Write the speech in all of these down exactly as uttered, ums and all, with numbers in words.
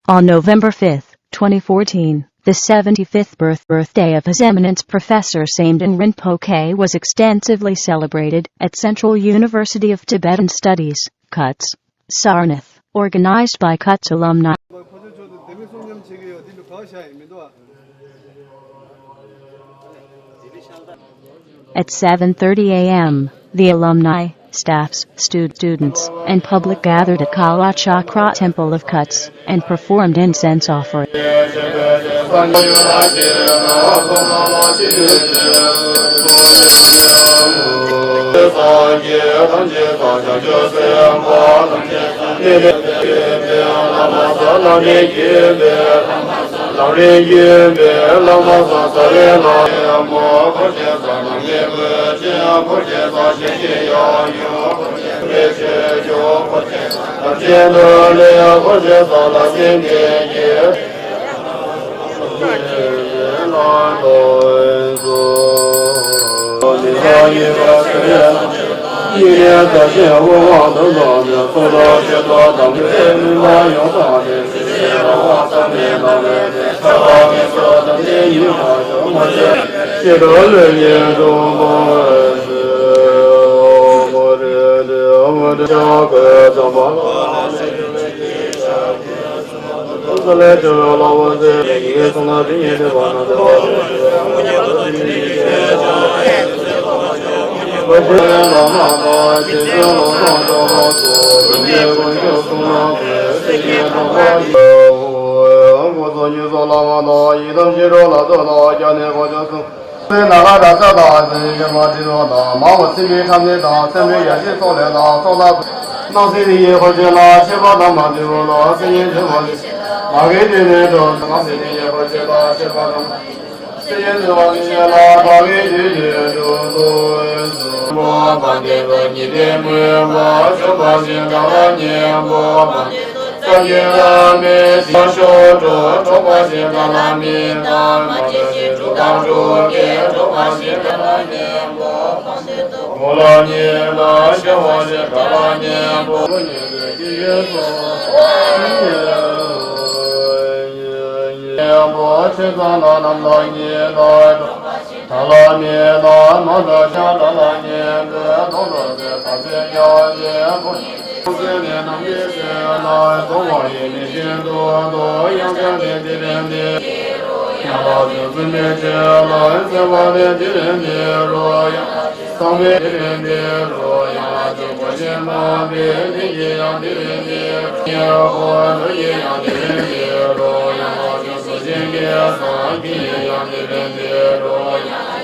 On November fifth, twenty fourteen, the seventy-fifth birth birthday of His Eminence Professor Samden Rinpoche was extensively celebrated at Central University of Tibetan Studies, Kutsk, Sarnath, organized by Kutsk alumni. At seven thirty a m, the alumni, staffs, stud- students, and public gathered at Kalachakra Temple of Kutsk and performed incense offering. ལམ་རིམ་བརྒྱུད་པའི་བླ་མ་ས་ས་ལེ་ལ་ཡ་མ་འཁོར་ཆེན་ས་ལམ་གྱི་བུ་ཆེན་འཁོར་ཆེན་ས་ཞིང་གི་ཡང་ཡུམ་འཁོར་ཆེན་པའི་ཆོས་སྐྱོང་འཁོར་ཆེན་ས་ལམ་ཆེན་དུ་ལེ་ཡ་འཁོར་ཆེན་ས་ལ་སེམས་ཅན་གྱི། ན་ར་ར་ས་དང་སེམས་ཅན་མ་དྲི་དོ་དང་མ་འོ་སེམས་པའི་ཁྲམ་ནི་དང་སེམས་པའི་ཡ་ཤེས་སོགས་ལས་དང་སོགས་ལ། སྣང་སྲིད་ཡེ་ཧོ་ཅེ་ལ་ཆེ་བ་དང་མ་དྲི་བོ་ལ་སེམས་ཡེ་ཆེ་བ་ནི། མ་གི་དེ་ནས་དྲོ་སྣང་སྲིད་ཡེ་ཧོ་ཅེ་ལ་ཆེ་བ་དང་། སེམས་ཡེ་ཆེ་བ་ནི་ལ་མ་གི་དེ་ནས་དྲོ་དོ་ཡེ་སོ། མོ་བ་དེ་ཚོ་ཉི་ཟླའི་མུན་པ་ཆོད་པ་ཞིག་དག་ལ་ཉན་པོ་བ། སངས་རྒྱས་བླ་མའི་ཞིང་ཤོག་གྲོགས་གྲོགས་པ་ཞིག་དག་ལ་མི་དང་མ་སྐྱེས་ཤིང་དྲུག་དང་དྲུག་སྐྱེས་གྲོགས་པ་ཞིག་དག་ལ་ཉན་པོ། གོ་ལ་ཉན་དང་ཤེས་པ་ཞིག་དག་ལ་ཉན་པོ། ཉན་པོ་ཆེ་ཚང་ན་རྣམ་དག་ཉིད་ནོ། ད་ལ་མེད་ན་མ་འདྲ་ཤ་ད་ལ་ཉན་པོ་མཐོང་དོ་ཚེ་ད་ཚེ་ཉག་ཅན་པོ། ཚེ་ནས་ནམ་མཁའི་ཚེ་ལ་གཏོང་བ་ཡི་མི་ཤེས་འདུག་འདུག་ཡང་ཚེ་ནས་འདི་ལས་འདི། ཡང་ལ་ཚེ་བཙུན་མའི་ཆོས་ལ་ཚེ་བ་ནས་འདི་ལས་འདི་རུ་ཡང་ཚང་མས་འདི་ལས་འདི་རུ་ཡང་ལ་ཚེ་གོ་ཤེས་མ་འདི་འདི་ཡི་ཡང་འདི་ལས་འདི་ཡང་ཧོ་འདི་ཡི་ཡང་འདི་ལས་འདི་རུ་ཡང་ལ་ཚེ་གོ་ཤེས་ཀྱི་སང་གི་ཡང་འདི་ལས་འདི་རུ་ཡང་།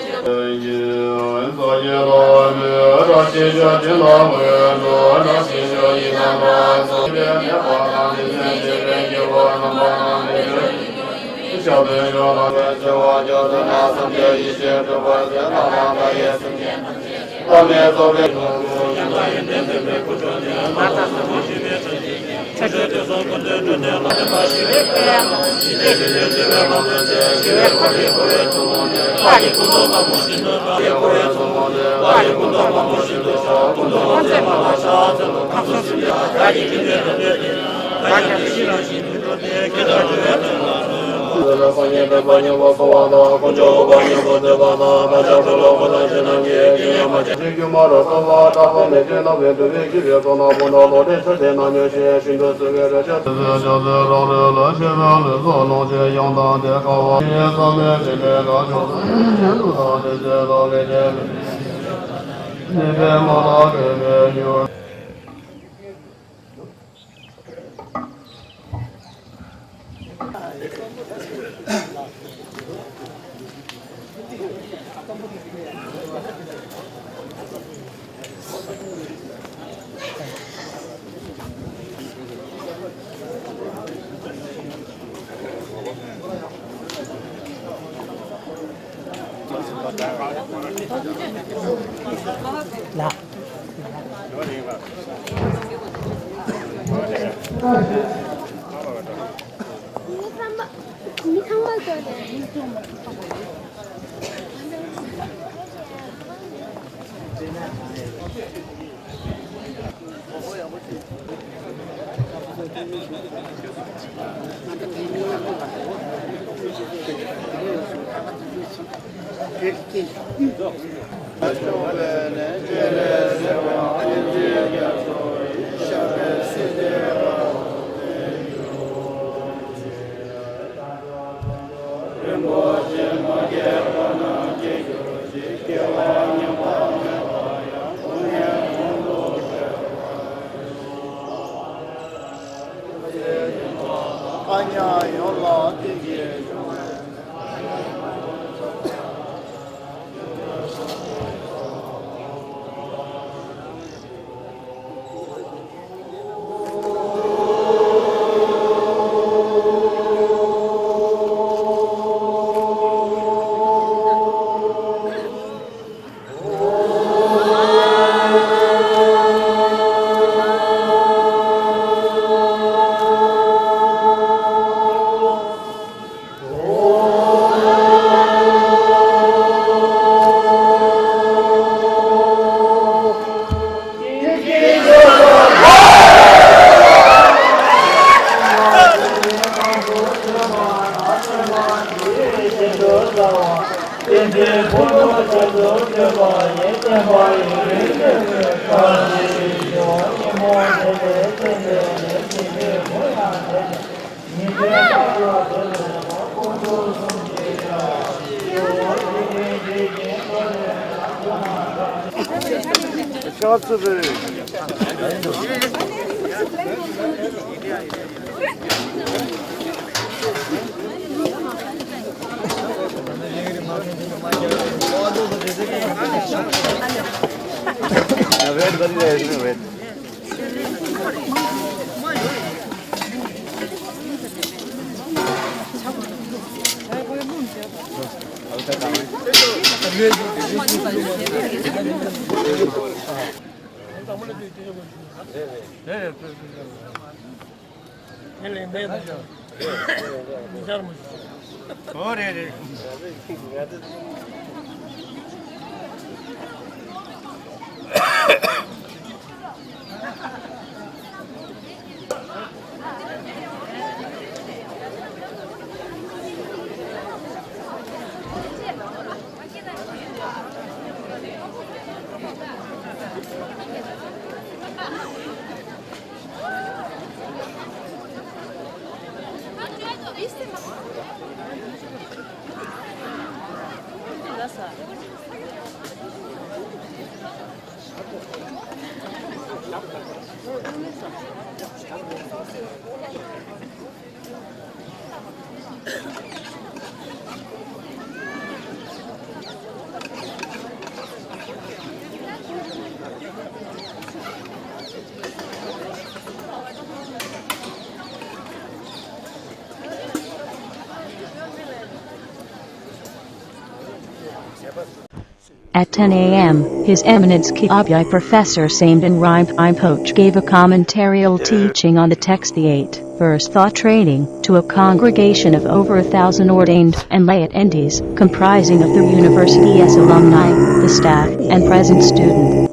Red, red, red, red. ཨོ་རེད་རེད། At ten a m, His Eminence Kyabyay Professor Samden Rinpoche gave a commentarial teaching on the text The Eight Verse Thought Training to a congregation of over a thousand ordained and lay attendees, comprising of the university's alumni, the staff, and present students.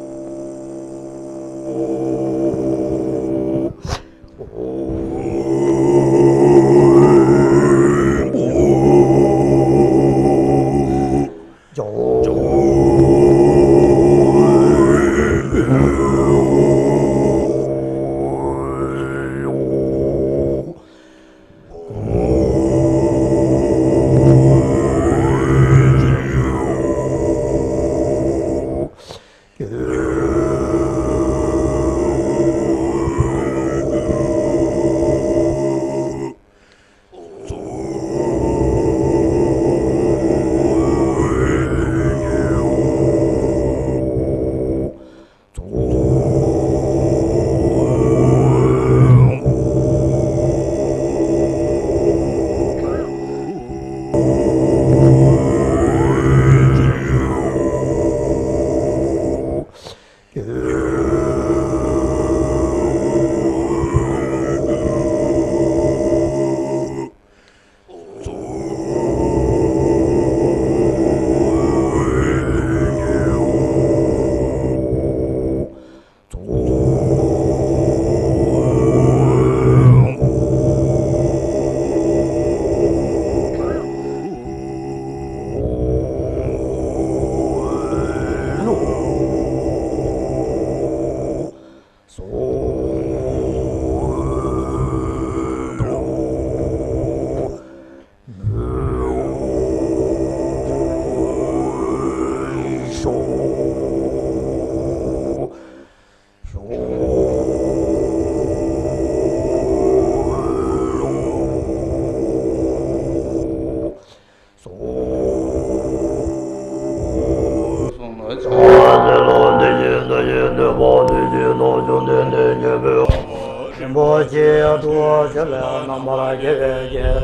རིན་པོ་ཆེའི་ཐུགས་ཆོས་ལས་རྣམ་པར་རྒྱལ་བའི་རྒྱལ།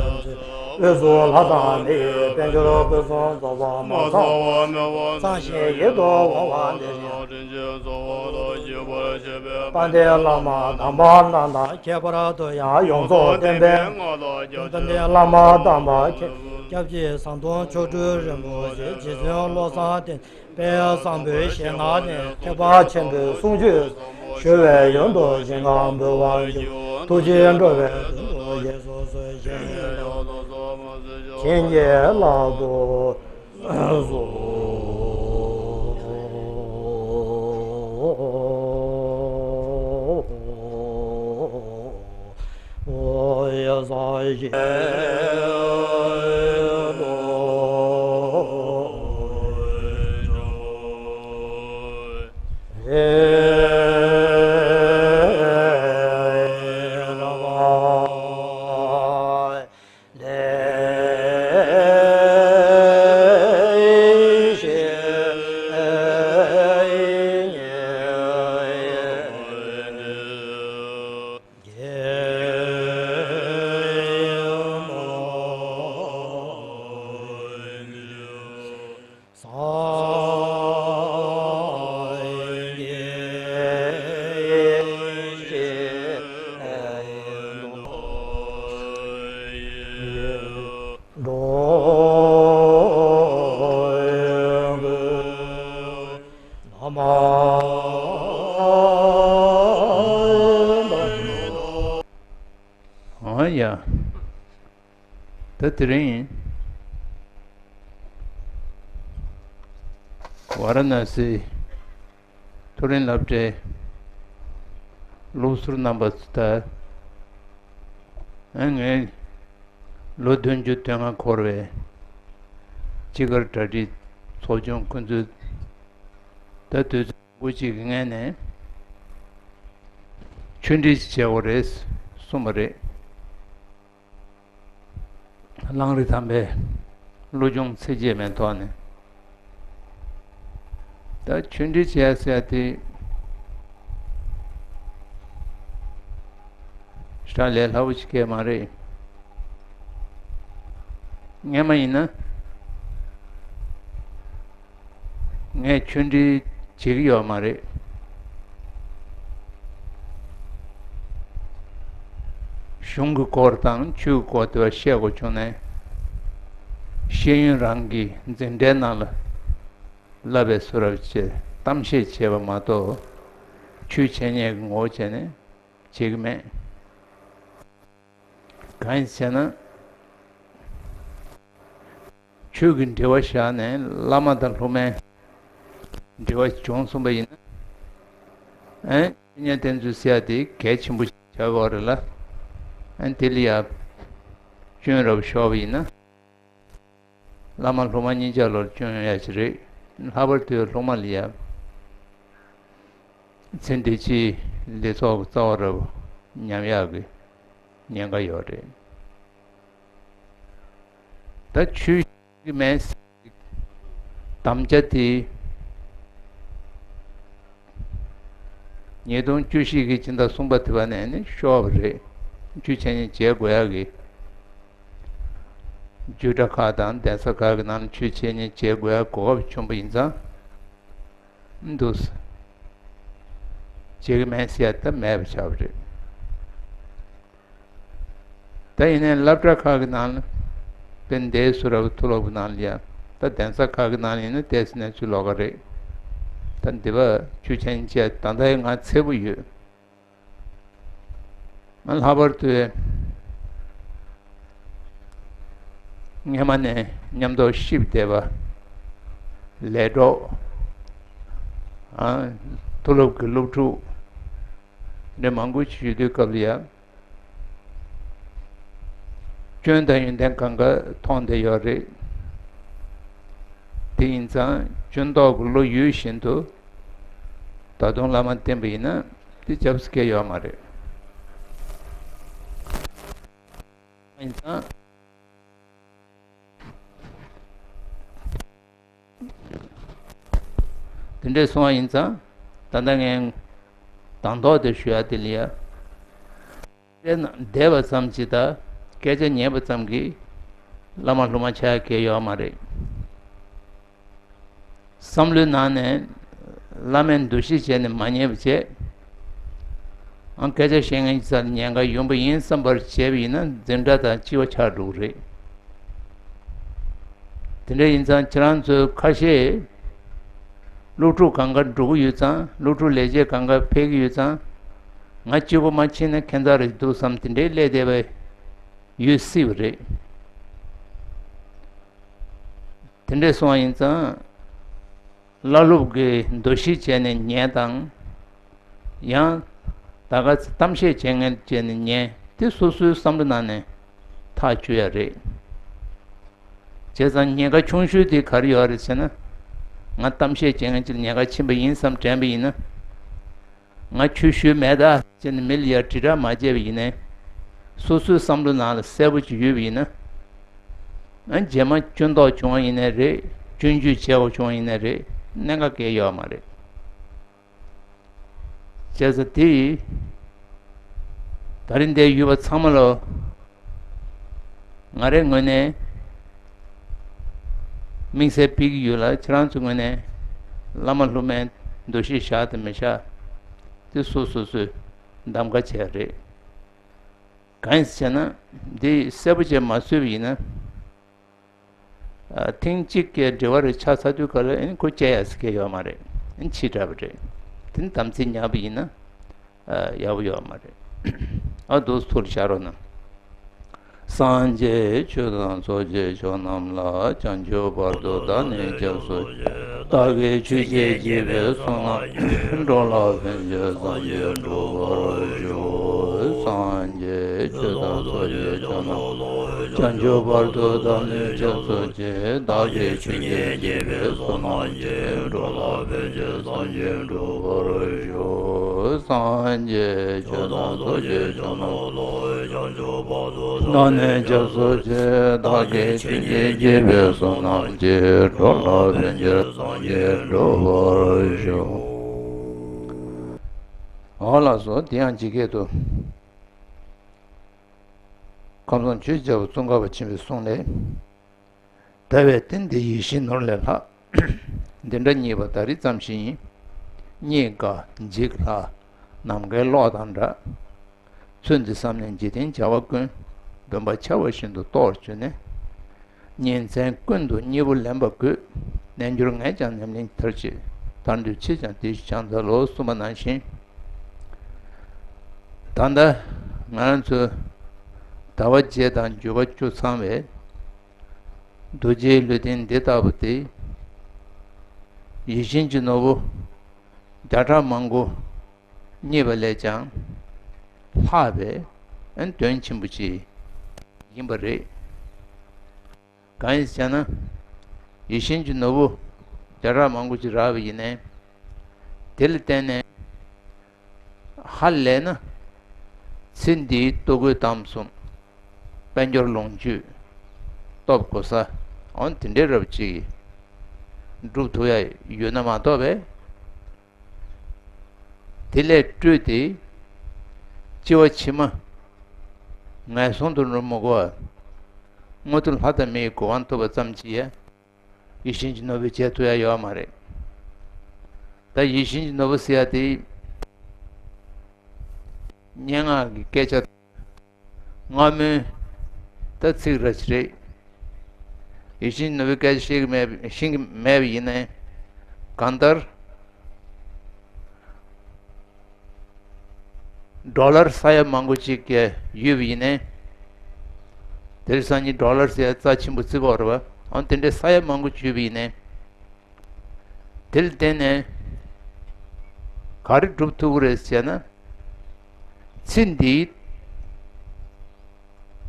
དབུས་སུ་ལྷ་དང་མིའི་དཔལ་འབྱོར་ཕུན་སུམ་ཚོགས་པ་མ་ཚང་བ། གཙང་ཞིང་ཡིད་དུ་འོང་བ་འདི་ཡིན། དཔལ་ལྡན་བླ་མ་དམ་པ་རྣམས་དང་ཁྱད་པར་དུ་ཡང་ཡོངས་རྫོགས་བསྟན་པའི་དཔལ་ལྡན་བླ་མ་དམ་པ་མཁྱེན། སྐྱབས་རྗེ་ཟམ་གདོང་མཆོག་སྤྲུལ་རིན་པོ་ཆེ་རྗེ་བཙུན་བློ་བཟང་བསྟན་པའི་བཟང་པོའི་ཞལ་སྔ་ནས་ཐེག་པ་ཆེན་པོའི་གསུང་ཆོས་ཞུ་བའི་ཡོན་དུ་ཞིང་ཁམས་འབུལ་བར་འགྱུར། ཐུགས་རྗེས་འགྲོ་བའི་དོན་དུ་ཡེ་སོ་སོའི་ཞིང་ཁམས་ལ་བྱིན་གྱིས་བརླབ་ཏུ་གསོལ། ཨ་ཡ། ད་དེ་རིང་ཝཱ་ར་ཎ་སི་མཐོ་རིམ་སློབ་གྲྭའི་སློབ་ཟུར་རྣམ་པ་ཚོ། ད་ཨ་ངས་ལོ་བདུན་ཅུ་དོན་ལྔ་འཁོར་བའི་དཔྱིད་ཀར་གྲ་སྒྲིག་ཚོགས་ཆུང་ཁོང་ཚོས་ད་དུས་ཚོད་སྐུ་གཅིག་གི་ངོས་ནས་ཆོས་འབྲེལ་བྱེད་དགོས་རེད་གསུངས་པ་རེད། གླང་རི་ཐང་པའི་བློ་སྦྱོང་ཚིགས་བཅད་མའི་ཐོག་ནས། ད་ཆོས་འབྲེལ་བྱེད་ཡ་ཟེར་ཡ་དེ་ཞེ་དྲག་ལས་སླ་པོ་ཞིག་གས་མ་རེད། སྔན་མ་ཡིན་ན། ངས་ཆོས་འབྲེལ་བྱེད་ཀྱི་ཡོད་མ་རེད། གཞུང་གི་སྐོར་དང་ཆོས་ཀྱི་སྐོར་དེ་བ་བཤད་དགོས་བྱུང་ནས། ཤེས་ཡོན་རང་གི་འཛིན་གྲྭའི་ནང་ལ་བསླབ་པའི་བཟོ་འདྲ་བྱས་གཏམ་བཤད་བྱས་པ་མ་གཏོགས། ཆོས་འཆད་ཉན་གྱི་ངོ་བོ་བྱས་ནས་བྱེད་ཀྱི་མེད། གང་ཡིན་ཟེར་ན། ཆོས་ཀྱི་འབྲེལ་བ་བཞག་ནས་བླ་མ་དང་སློབ་མའི་འབྲེལ་བ་བྱུང་སོང་པ་ཡིན་ན། ཨན། བསྟན་འཛིན་ཟེར་ཡ་དེ་གལ་ཆེན་པོ་ཞིག་ཆགས་ཀྱི་ཡོད་རེད་ལ། ཨན། དེ་ལ་ཡ་སྐྱོན་རབ་ཤོར་བ་ཡིན་ན། བླ་མ་སློབ་མ་གཉིས་ཆ་ལོར་སྐྱོན་ཡོང་ཡ་ཞིག་རེད། ལྷག་པར་དུ་སློབ་མ་ལ་ཡ། ཚེ་འདི་ཕྱིའི་ལས་ཚོགས་ཀྱི་རྩ་བ་རབ་ཉམས་ཡག་གི་ཉེན་ཁ་ཡོད་རེད། ད་ཆོས་ཀྱི་མེད་དམ་བཅའ་དེ། ཉིས་སྟོང་བཅུ་བཞི་གི་སྤྱི་ཟླ་གསུམ་པ་དེ་བ་ནས་ནི་ཤོར་བ་རེད། ཆོས་འཆད་ཉན་བྱེད་དགོས་ཡག་གི། བརྒྱུད་གྲྭ་ཁག་དང་གདན་ས་ཁག་གི་ནང་ལ་ཆོས་འཆད་ཉན་བྱེད་དགོས་ཡག་གོ་སྐབས་བྱུང་པ་ཡིན་ཙང་། འདུག་སེ། བྱེད་ཀྱི་མེད་ཟེར་ཡ་ད་མེད་པ་ཆགས་པ་རེད། ད་ཡིན་ནའི་སློབ་གྲྭ་ཁག་གི་ནང་ལ། དཔེར་ན་དེའི་སུ་ར་བུ་མཐོ་སློབ་ཀྱི་ནང་ལ་ཡ། ད་གདན་ས་ཁག་གི་ནང་ལ་ཡིན་ན་ཏོག་ཙམ་གནས་ཚུལ་ལོགས་ཀ་རེད། ད་འདི་པ་ཆོས་འཆད་ཉན་བྱས་ད་ལྟ་ཡང་ང་ཚ་པོ་ཡོད། ང་ལྷག་པར་དུ་སྔོན་མ་ནས་མཉམ་དུ་གཤིབ་བསྡད་པ། ལས་གྲོགས། ཨ། མཐོ་སློབ་ཀྱི་སློབ་ཕྲུག་འདྲ་མང་པོ་ཞིག་ཡོད་དུས་སྐབས་ལ་ཡ། སྐྱོན་དང་ཡོན་ཏན་གང་ག་མཐོང་བསྡད་ཡོད་རེད། དེ་ཡིན་ཙང་ སྐྱོན་རྟོག་གི་བློ་ཡོད་བཞིན་དུ། ད་དུང་བླ་མ་བསྟེན་པ་ཡིན་ན་དེ་སྐྱབས་སུ་སྐྱེ་ཡོད་མ་རེད། ཡིན་ཙང་། དེ་འདྲས་སོང་བ་ཡིན་ཙང་། ད་ལྟ་ངས་དང་ཐོག་དེ་ཞུ་ཡ་དེ་ལ་ཡ། བསྡད་པ་ཙམ་གྱིས་དང་སྐད་ཆ་ཉན་པ་ཙམ་གྱིས་བླ་མ་སློབ་མ་ཆགས་ཡ་གལ་ཡོད་མ་རེད། བསམ་བློའི་ནང་ནས་བླ་མའི་འདུ་ཤེས་བྱས་ནས་མ་ཉན་པ་བྱས། ཨང་སྐད་ཆ་བཤད་མཁན་གྱི་རྩ་ལ་ཉན་ག་ཡོང་པ་ཡིན་བསམ་པར་བྱས་པ་ཡིན་ན་འཛིན་གྲྭ་དང་གཅིག་པ་ཆགས་འགྲོ་གི་རེད། དེ་འདྲ་ཡིན་ཙང་ཁྱེད་རང་ཚོའི་ཁ་ཤས་སློབ་ཕྲུག་སྒང་ག་འགྲོ་གི་ཡོད་ཙང་། སློབ་ཕྲུག་ལས་བྱེད་སྒང་ག་ཕེབས་ཀྱི་ཡོད་ཙང་། ང་གཅིག་པོ་མ་ཕྱིན་ན་ཁྱད་མཚར་རེ་འདུག་བསམ་དེ་འདྲའི་སླེབས་བསྡད་པ་ཡོད་སྲིད་པ་རེད། དེ་འདྲས་སོང་བ་ཡིན་ཙང་། བླ་སློབ་ཀྱི་འདུ་ཤེས་བྱས་ནས་ཉན་དང་། ཡང་ད་ག་ཚོད་གཏམ་བཤད་བྱེད་མཁན་བྱས་ནས་ཉན། དེ་སོ་སོའི་བསམ་བློ་ནང་ནས་ཐག་གཅོད་ཡ་རེད། བྱས་ཙང་ཉེན་ཁ་ཆུང་ཤོས་དེ་ག་རེ་ཡོད་རེད་ཟེར་ན། ང་གཏམ་བཤད་བྱེད་མཁན་ཅིག་ལ་ཉེན་ཁ་ཕྱིན་པ་ཡིན་བསམ་དྲན་པ་ཡིན་ན། ང་ཆོས་ཞུས་མེད་ད་ཅེས་ནས་མི་ལ་ཡར་དྲིལ་བསྒྲགས་མ་བྱས་པ་ཡིན་ནའི། སོ་སོའི་བསམ་བློ་ནང་ལ་གསལ་པོ་ཅིག་ཡོད་པ་ཡིན་ན། ཨ་རྗེས་མ་སྐྱོན་རྟོག་བྱུང་བ་ཡིན་ནའི་རེད། སྐྱོན་བརྗོད་བྱས་པ་བྱུང་བ་ཡིན་ནའི་རེད། གནད་འགག་གང་ཡང་ཡོད་མ་རེད། བྱས་ཙང་དེ་ད་རིང་འདིར་ཡོད་པ་ཚང་མ་ལ། ང་རའི་ངོས་ནས་དམིགས་བསལ་ཕུལ་གྱི་ཡོད་ལ། ཁྱེད་རང་ཚོའི་ངོས་ནས་བླ་མ་སློབ་མའི་འདུ་ཤེས་བཞག་དང་མི་བཞག་དེ་སོ་སོ་སོས་གདམ་ག་བྱས་རེད། གང་ཡིན་ཟེར་ན། འདི་གསལ་པོ་བྱས་མ་བཟོས་པ་ཡིན་ན། ཨ་ཐེངས་གཅིག་གི་འབྲེལ་བ་རེ་ཆགས་ཚར་དུས་ག་ལ་ཨ་ནི་ཁོ་བཅད་ཡ་ཟེར་མཁན་ཡོད་མ་རེད། ཨ་ནི་ཕྱིས་དྲགས་པ་རེད། དེ་ནི་དམ་ཚིག་ཉར་བ་ཡིན་ན་ཨ་ཡག་པོ་ཡོད་མ་རེད། ཨ་འདུག་སེ་ཐུགས་ལ་བཞག་རོགས་གནང་། སངས་རྒྱས་ཆོས་དང་ཚོགས་ཀྱི་མཆོག་རྣམས་ལ། བྱང་ཆུབ་བར་དུ་བདག་ནི་སྐྱབས་སུ་མཆི། བདག་གིས་ཆོས་ཀྱི་རྒྱལ་པོའི་གསུང་ལ་ཉོན། འགྲོ་ལ་ཕན་ཕྱིར་སངས་རྒྱས་འགྲུབ་པར་ཤོག། སངས་རྒྱས་ཆོས་དང་ཚོགས་ཀྱི་མཆོག་རྣམས་ལ། བྱང་ཆུབ་བར་དུ་བདག་ནི་སྐྱབས་སུ་མཆི། བདག་གིས་ཆོས་ཀྱི་རྒྱལ་པོའི་གསུང་ལ་ཉོན། འགྲོ་ལ་ཕན་ཕྱིར་སངས་རྒྱས་འགྲུབ་པར་ཤོག། སངས་རྒྱས་ཆོས་དང་ཚོགས་ཀྱི་མཆོག་རྣམས་ལ། བདག་ནི་སྐྱབས་སུ་མཆི། བདག་གིས་ཆོས་ཀྱི་རྒྱལ་པོའི་གསུང་རྣམས་ཀྱིས། འགྲོ་ལ་ཕན་ཕྱིར་སངས་རྒྱས་འགྲུབ་པར་ཤོག། འོ་ལགས་སོ། དེ་ཡང་ཇི་སྐད་དུ། ཁམས་སངས་ཆོས་རྒྱལ་པོ་ཙོང་ཁ་པ་ཆེན་པོའི་གསུང་ལས། ད་བས་ཏེ་འདི་ཡིད་བཞིན་ནོར་ལས་ལྷག། འདི་འདྲ་རྙེད་པ་ད་རེས་ཙམ་ཞིག་ཡིན། རྙེད་དཀའ་འཇིག་སླ། ནམ་མཁའི་གློག་དང་འདྲ། ཚུལ་འདི་བསམ་ནས་འཇིག་རྟེན་བྱ་བ་ཀུན། བུམ་པ་འཆར་བ་བཞིན་དུ་རྟོགས་བཅུག་ནས། ཉིན་མཚན་ཀུན་ཏུ་གཉིས་པོ་ལེན་པ་དགོས། རྣལ་འབྱོར་ངས་ཀྱང་ཉམས་ལེན་མཐར་ཕྱིན། མཐར་འདོད་ཕྱིས་ཀྱང་དེ་བཞིན་སྦྱངས་འཚལ་ལོ་གསུངས་པ་ནང་བཞིན། ད་ལྟ་ང་རང་ཚོ་ཟླ་བ་བརྒྱད་དང་འགྱུར་བ་བཅུ་ཚང་བའི་རྡོ་རྗེའི་ལུས་རྟེན་འདི་ལྟ་བུ་དེ། ཡིད་བཞིན་གྱི་ནོར་བུ་བརྒྱ་ཕྲག་མང་པོ་རྙེད་པ་ལས་ཀྱང་ལྷག་པའི་དོན་ཆེན་པོ་ཅིག་ཡིན་པ་རེད། གང་ཡིན་ཟེར་ན། ཡིད་བཞིན་གྱི་ནོར་བུ་བརྒྱ་ཕྲག་མང་པོ་ཅིག་རག་པ་ཡིན་ནའི། དེ་ལ་བརྟེན་ནས་ཧ་ལས་ན་ཚེ་འདིའི་ལྟོ་གོས་གཏམ་གསུམ། དཔལ་འབྱོར་ལོངས་སྤྱོད། སྟོབས་གོ་ས། འོ་དེ་འདྲའི་རབ་ཅིག་སྒྲུབ་ཐུབ་ཡ་ཡོད་ན་མ་གཏོགས་པས། དེ་ལས་སྤྲོས་ཏེ། སྐྱེ་བ་ཕྱི་མ་ངན་སོང་དུ་འགྲོ་མི་དགོས་པ། མངོན་མཐོ་ལྷ་དང་མིའི་གོ་འཕང་ཐོབ་པ་ཙམ་གྱིས་ཡིད་བཞིན་གྱི་ནོར་བུ་བྱེད་ཐུབ་ཡ་ཡོད་མ་རེད། ད་ཡིད་བཞིན་གྱི་ནོར་བུ་ཟེར་ཡ་དེ་སྙན་ངག་གི་སྐད་ཆ། སྔ་མོའི་ད་ཚིག་ར་ཅིག་རེད། ཡིད་བཞིན་ནོར་བུའི་སྐད་ཆ་བཤད་ཀྱི་མེད་པ་ཤེས་ཀྱི་མེད་པ་ཡིན་ནའི། གང་ལྟར་ཌོ་ལར་ས་ཡ་མང་པོ་ཅིག་གི་ཡོད་པ་ཡིན་ནའི། དེ་རིང་སང་ཉིན་ཌོ་ལར་ཟེར་ཡ་རྩ་ཆེན་པོ་བརྩི་གི་ཡོད་རེད་པ། འོ་དེ་འདྲའི་ས་ཡ་མང་པོ་ཅིག་ཡོད་པ་ཡིན་ནའི། དེ་ལ་བརྟེན་ནས་ག་རེ་སྒྲུབ་ཐུབ་ཀྱི་རེད་ཟེར་ན། ཚེ་འདིའི་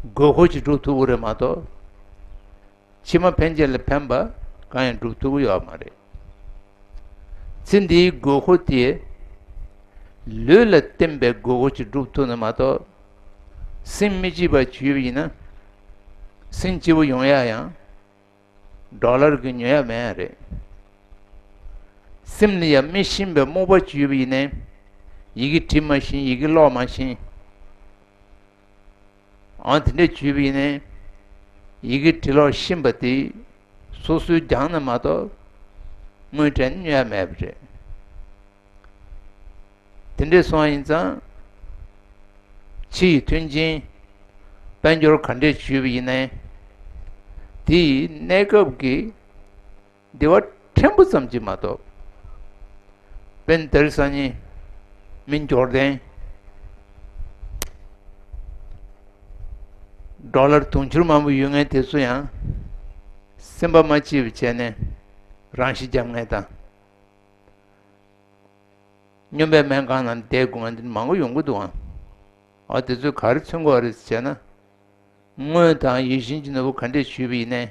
དགོས་མཁོ་ཅིག་སྒྲུབ་ཐུབ་ཀྱི་རེད་མ་གཏོགས། ཕྱི་མ་ཕན་ཆད་ལ་ཕན་པ་གང་ཡང་སྒྲུབ་ཐུབ་ཀྱི་ཡོད་མ་རེད། ཚེ་འདིའི་དགོས་མཁོ་དེ་ལུས་ལ་བརྟེན་པའི་དགོས་མཁོ་ཅིག་སྒྲུབ་ཐུབ་ན་མ་གཏོགས། སེམས་མི་སྐྱིད་པ་བྱུང་བ་ཡིན་ན། སེམས་སྐྱིད་པོ་ཡོང་ཡ་ཡང་ཌོ་ལར་གྱིས་ཉོ་ཡ་མེད་ཡ་རེད། སེམས་ལ་ཡང་མི་ཤེས་པའི་རྨོངས་པ་བྱུང་བ་ཡིན་ནའི། ཡི་གེ་འབྲི་མ་ཤེས། ཡི་གེ་ཀློག་མ་ཤེས། ཨང་དེ་འདྲས་བྱུང་བ་ཡིན་ནའི། ཡི་གེ་འབྲི་ཀློག་ཤེས་པ་དེ་སོ་སོའི་རྒྱང་ན་མ་གཏོགས་དངུལ་འདྲེན་ཉོ་ཡ་མེད་པ་རེད། དེ་འདྲས་སོང་བ་ཡིན་ཙང་། ཕྱི་ཡི་མཐུན་རྐྱེན་དཔལ་འབྱོར་ག་འདྲས་བྱུང་བ་ཡིན་ནའི། དེ་ཡི་གནས་སྐབས་ཀྱི་བདེ་བ་ཕྲན་བུ་ཙམ་གྱིས་མ་གཏོགས། དཔེར་ན་དེ་རིང་སང་ཉིན་མི་འབྱོར་ལྡན་ཌོ་ལར་དུང་ཕྱུར་མང་པོ་ཡོད་མཁན་དེ་ཚོ་ཡང་སེམས་པ་མ་སྐྱིད་པ་བྱས་ནས་རང་ཤི་རྒྱབ་མཁན་དང་། སྨྱོན་པའི་སྨན་ཁང་ནང་བསྡད་དགོས་མཁན་དེ་མང་པོ་ཡོང་གི་འདུག་ཨང་། ཨ་དེ་ཚོས་ག་རེ་མཚོན་གྱི་ཡོད་རེད་ཟེར་ན། དངོས་དང་ཡིད་བཞིན་གྱི་ནོར་བུ་ག་འདྲས་བྱུང་བ་ཡིན་ནའི།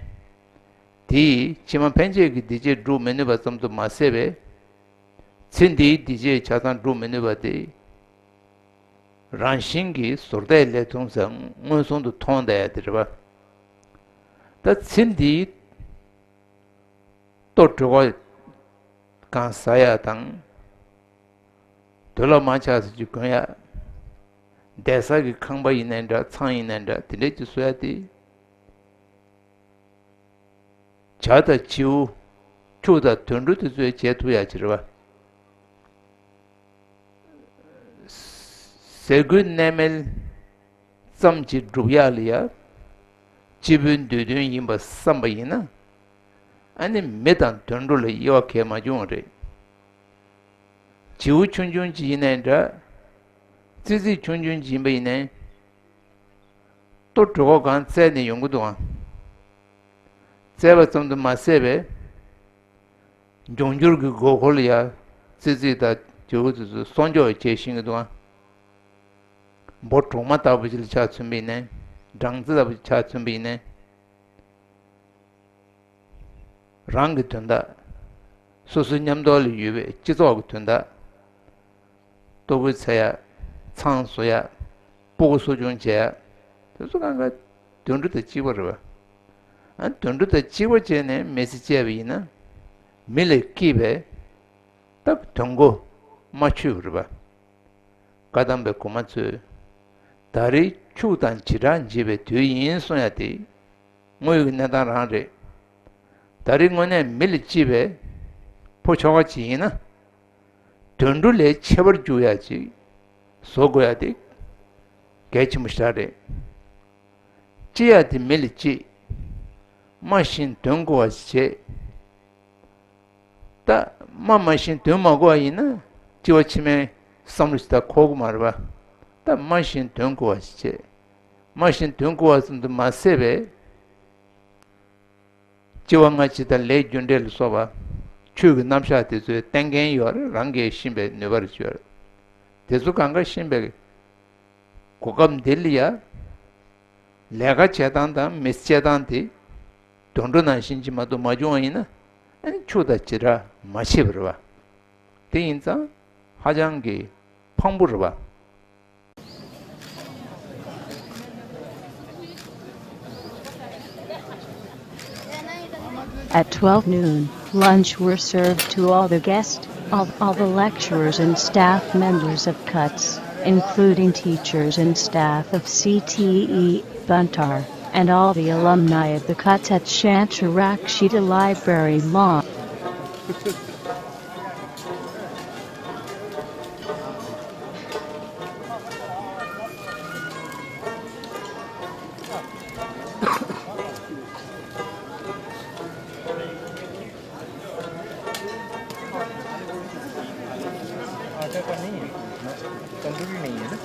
དེས་ཕྱི་མ་ཕན་ཆད་ཀྱི་སྡིག་སྤྱད་སྒྲུབ་མི་ནུས་པ་ཙམ་དུ་མ་ཟད་པས། ཚེ་འདིའི་སྡིག་སྤྱད་ཆ་ཚང་སྒྲུབ་མི་ནུས་པ་དེ། རང་བཞིན་གྱིས་ཟུར་བལྟས་ལས་ཐུང་ཟེར་མངོན་སུམ་དུ་མཐོང་བསྡད་ཡ་དེ་རེད་པ། ད་ཚེ་འདིའི་ལྟོ་གྲོད་ཁོག་གང་ཟ་ཡ་དང་། དུག་ལོག་མ་ཆགས་ཟེར་གྱི་གོན་ཡ། བསྡད་ས་གི་ཁང་པ་ཡིན་ནའི་འདྲ། ཚང་ཡིན་ནའི་འདྲ། དེ་འདྲས་ཀྱི་བཟོ་ཡ་དེ། བྱ་དང་བྱིའུ། ཕྱུགས་དང་དུད་འགྲོ་དེ་ཚོས་བྱེད་ཐུབ་ཡ་ཅིག་རེད་པ། ཟས་གོས་གནས་མལ་ཙམ་གྱིས་འགྲུབ་ཡག་ལ་ཡ། སྐྱིད་པོའི་འདོད་འདུན་ཡིན་པ་བསམ་པ་ཡིན་ན། ཨ་ནི་མི་དང་དུད་འགྲོ་ལ་དབྱེ་བ་གང་ཡང་མ་བྱུང་བ་རེད། བྱིའུ་ཆུང་ཆུང་ཅིག་ཡིན་ནའི་འདྲ། ཙི་ཙི་ཆུང་ཆུང་ཅིག་ཡིན་པ་ཡིན་ནའི། ལྟོ་གྲོད་ཁོག་གང་བཙལ་ནས་ཡོང་གི་འདུག་ཨང་། བཙལ་བ་ཙམ་དུ་མ་ཟད་པས། འབྱུང་འགྱུར་གྱི་དགོས་མཁོ་ལ་ཡ། ཙི་ཙི་དང་བྱིའུ་དེ་ཚོ་སྲུང་སྐྱོབ་བྱེད་ཤེས་ཀྱི་འདུག་ཨང་། འབུ་གྲོག་མ་ལྟ་བུ་ཅིག་ལ་ཆ་མཚོན་པ་ཡིན་ནའི། སྦྲང་རྩི་ལྟ་བུ་ཆ་མཚོན་པ་ཡིན་ནའི། རང་གི་དོན་དག་སོ་སོའི་མཉམ་དུ་ལ་ཡོད་པའི་སྤྱི་ཚོགས་ཀྱི་དོན་དག་ལྟོ་གོས་འཚོལ་ཡ། ཚང་བཟོ་ཡ། སྤུ་གུ་གསོ་སྐྱོང་བྱེད་ཡ། དེ་ཚོ་གང་ག་དུད་འགྲོ་དང་གཅིག་པ་རེད་པ། ཨ་དུད་འགྲོ་དང་གཅིག་པ་བྱས་ནས་མི་ཚེ་སྐྱེལ་བ་ཡིན་ན། མི་ལས་སྐྱིད་པའི་སྟབས་དོན་གོ་མ་ཆོད་པ་རེད་པ། བཀའ་གདམས་པའི་གོང་མ་ཚོས། ད་རེས་ཕྱུགས་དང་བྱེ་བྲག་འབྱེད་པའི་དུས་ཡིན་གསུང་ཡ་དེ། དངོས་ཡོད་ཀྱི་གནས་སྟངས་རང་རེད། ད་རེས་དངོས་གནས་མི་ལ་སྐྱིད་པའི་ཕོ་ཁྱོ་ག་ཅིག་ཡིན་ན། དུད་འགྲོ་ལས་ཁྱད་པར་འཇུག་ཡ་ཅིག་བཟོ་དགོས་ཡ་དེ་གལ་ཆེན་པོ་ཞེ་དྲག་རེད། སྐྱིད་ཡ་དེ་མི་ལ་སྐྱིད། སྨྲ་ཞིང་དོན་གོ་བ་ཞིག་བྱེད། ད་སྨྲ་མ་ཤེས། དོན་མ་གོ་བ་ཡིན་ན་སྐྱེ་བ་ཕྱི་མའི་བསམ་བློ་ཞིག་ད་འཁོར་གི་མ་རེད་པ། ད་སྨྲ་ཞིང་དོན་གོ་བ་ཞིག་བྱེད། སྨྲ་ཞིང་དོན་གོ་བ་ཙམ་དུ་མ་ཟད་པས། སྐྱེ་བ་སྔ་ཕྱི་དང་ལས་རྒྱུ་འབྲས་ལ་སོགས་པ་ཆོས་ཀྱི་རྣམ་གཞག་དེ་ཚོའི་བསྟན་མཁན་ཡོད་རེད། རང་གིས་ཤེས་པའི་ནུས་པ་རེ་ཡོད་རེད། དེ་ཚོ་གང་ག་ཤེས་པའི་གོ་སྐབས་འདི་ལ་ཡ། ལས་ཀ་བྱེད་སྟངས་དང་མི་ཚེ་སྐྱེལ་སྟངས་དེ་དུད་འགྲོ་ནང་བཞིན་གྱི་མ་གཏོགས་མ་བྱུང་བ་ཡིན་ན། ཨ་ནི་ཕྱུགས་དང་བྱེ་བྲག་མ་ཕྱེད་པ་རེད་པ། དེ་ཡིན་ཙང་ཧ་ཅང་གི་ཕངས་པོ་རེད་པ། At twelve noon, lunch were served to all the guests, all, all the lecturers and staff members of cuts, including teachers and staff of C T E Buntar, and all the alumni of the cuts at Shantarakshita Library Mall. आटा का नहीं है, तंदूरी नहीं है ना?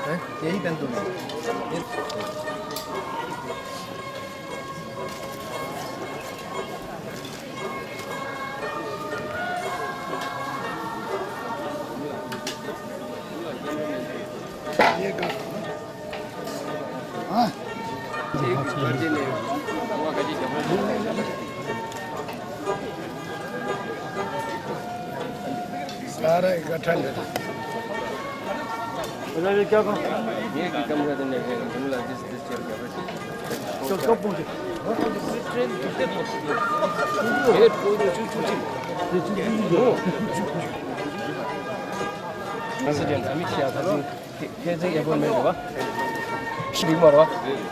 हैं? यही तंदूरी है। ये का? हाँ। सारा इकट्ठा ले। ये क्या कम? ये की कम कर देने के, तुम लोग जिस, जिस चेयर पे बैठे। चल, कब पहुंचे? ये कोई नहीं, चुप, चुप, चुप। ये चुप, चुप, चुप। President Amit Shah, ཕལ་ཆེར་ཨེ་པོ་མེད་རེད་པ། ཤི་མ་རེད་པ།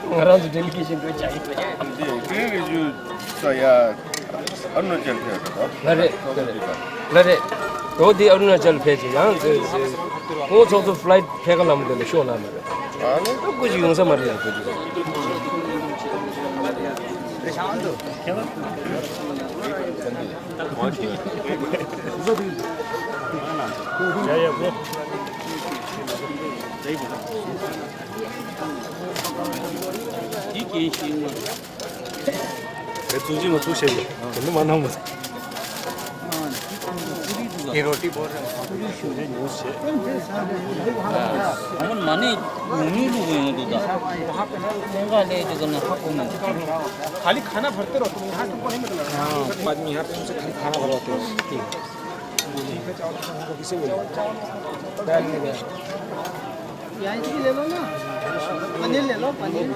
ང་རང་ཚོ་ཌེ་ལི་གེ་ཤན་འགྲོ་བྱ་ཡིན། འདི་ཀྲེན་རི་ཇུ་ས་ཡ་ཨ་རུ་ན་ཅལ་ཕེབས་རེད་པ། ལ་རེད། ལ་རེད། ལ་རེད། འོ་འདི་ཨ་རུ་ན་ཅལ་ཕེབས་ཀྱི་ཡང་ཟེར་ཟེར། ཁོང་ཚོགས་གཙོ་ཕ་ལའི་ཊི་ཕེབས་ཁ་ལམ་དེ་ལ་ཤོག་ལ་མ་རེད། ཨ་ནི་ད་སྐུ་ཅིག་ཡོང་ས་མ་རེད་ཡང་སྐུ་ཅིག་འདི་གན་ཤེས་ངོ་། དེ་ཚུགས་ཀྱི་མ་ཚུགས་བཤད་ཡོད། དེ་འདི་མ་གནང་མ། ये रोटी बोल रहे हैं। हाँ। हम माने न्यू लुक हुए हैं तो दा। उनका ले जो करना था, वो नहीं। खाली खाना भरते रहो तुम, यहाँ तुमको नहीं मिलेगा। हाँ, आदमी यहाँ पे उनसे खाली खाना भरवाते हैं। ठीक है। यहाँ इसकी ले लो ना, पनीर ले लो, पनीर।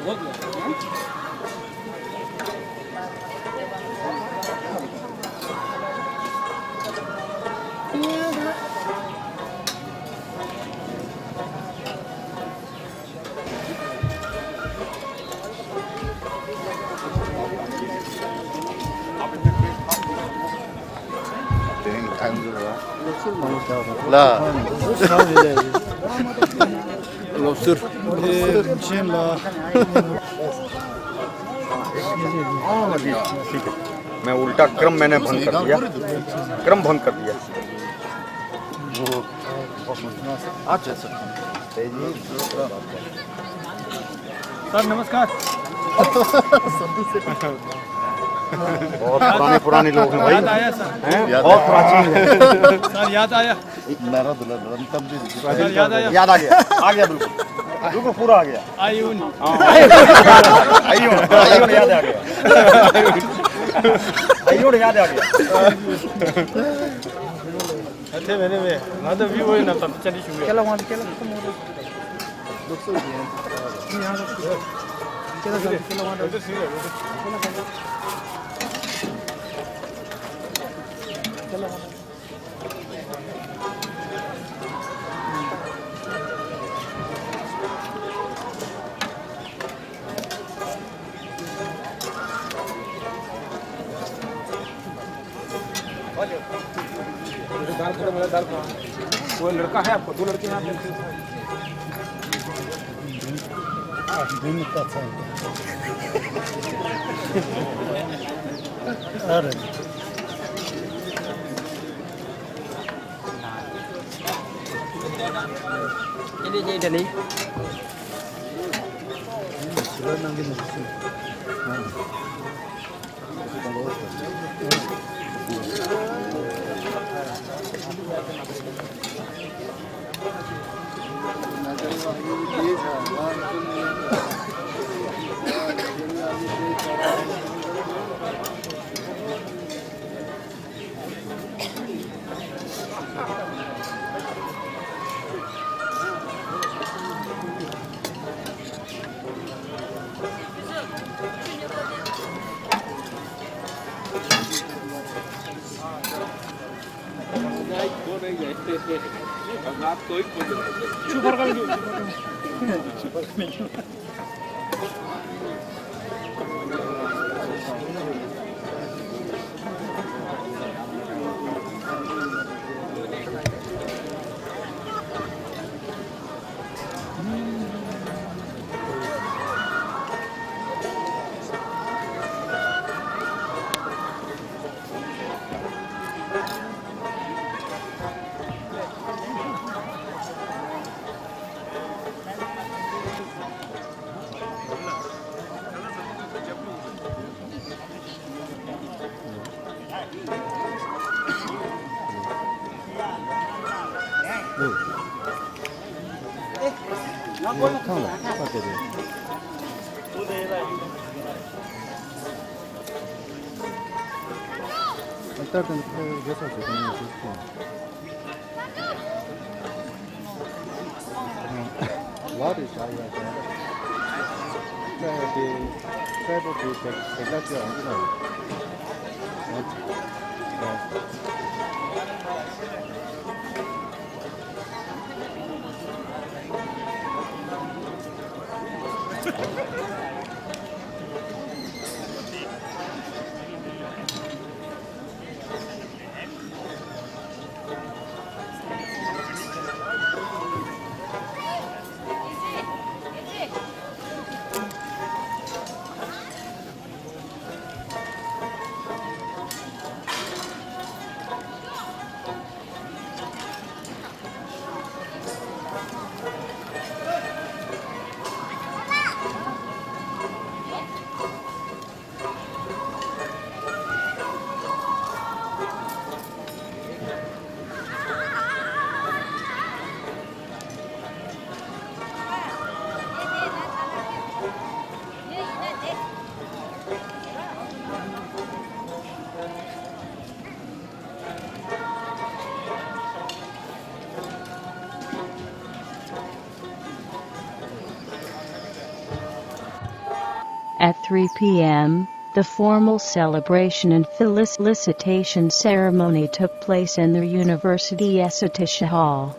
ལ། སློབ་ཟུར། ཕྱིན་ལ། मैं उल्टा क्रम मैंने भंग कर दिया। क्रम भंग कर दिया। अच्छा, अच्छा। सर, नमस्कार। बहुत पुराने, पुराने लोग हैं भाई। याद आया सर। हैं? याद बहुत आया। प्राचीन है। सर, याद आया। नारा दुला दुला, तब भी सर, याद आया। याद आ गया, आ गया बिल्कुल। बिल्कुल पूरा आ गया। आयुन। हाँ। आयुन, आयुन याद आ गया। आयुन याद आ गया। ཨ་ཐེ་མེ་ནེ་མེ། ང་ཚོ་བི་ཨོ་ཨེ་ནང་ལྟར་དུ་བཅར་འདྲི་ཞུ་གི་ཡོད། ཁྱེད་ལ་དབང་ཁྱེད་ལ་ཁོ་མོ་རེད། ལུགས་སྲོལ་ཡིན། ཁྱེད་ལ་དབང་ཁྱེད་ལ་དབང་वो लड़का है आपको, दो लड़के हैं आपके। अरे। ལ་རེ་བཞག་ཡ་བཞག་ཡ། ད་དེ་ས་པོ་དེ་དེ་དེ་ག་ཅི་ཡང་ཡིན་ནམ། At three p.m., the formal celebration and felicitation ceremony took place in the university Esotitia Hall.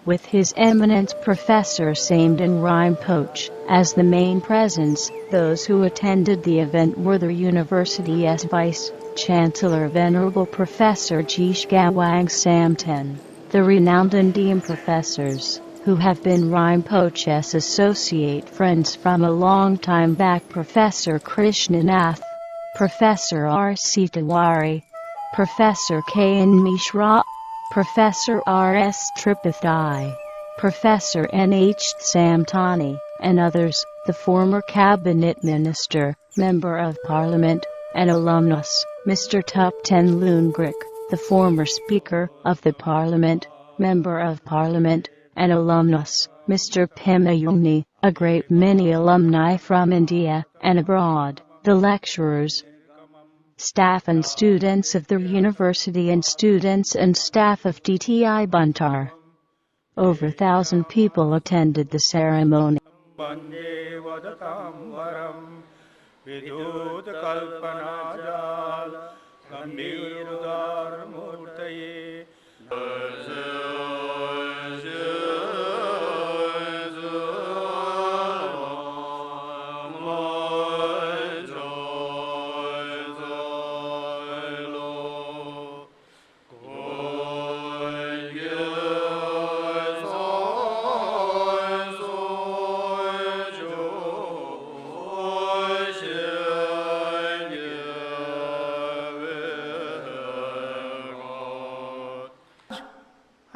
With His Eminence Professor Samden Rinpoche as the main presence, those who attended the event were the university's Vice Chancellor Venerable Professor Jish Gawang Samten, the renowned Indian professors, who have been Rinpoche's associate friends from a long time back, Professor Krishna Nath, Professor R C Tiwari, Professor K N Mishra, Professor R S Tripathi, Professor N H Samtani, and others, the former cabinet minister, member of parliament, and alumnus, Mister Thupten Lungrik, the former speaker of the parliament, member of parliament, and alumnus, Mister Pema Yungni, a great many alumni from India and abroad, the lecturers, staff and students of the university and students and staff of T T I Bhantar. Over thousand people attended the ceremony.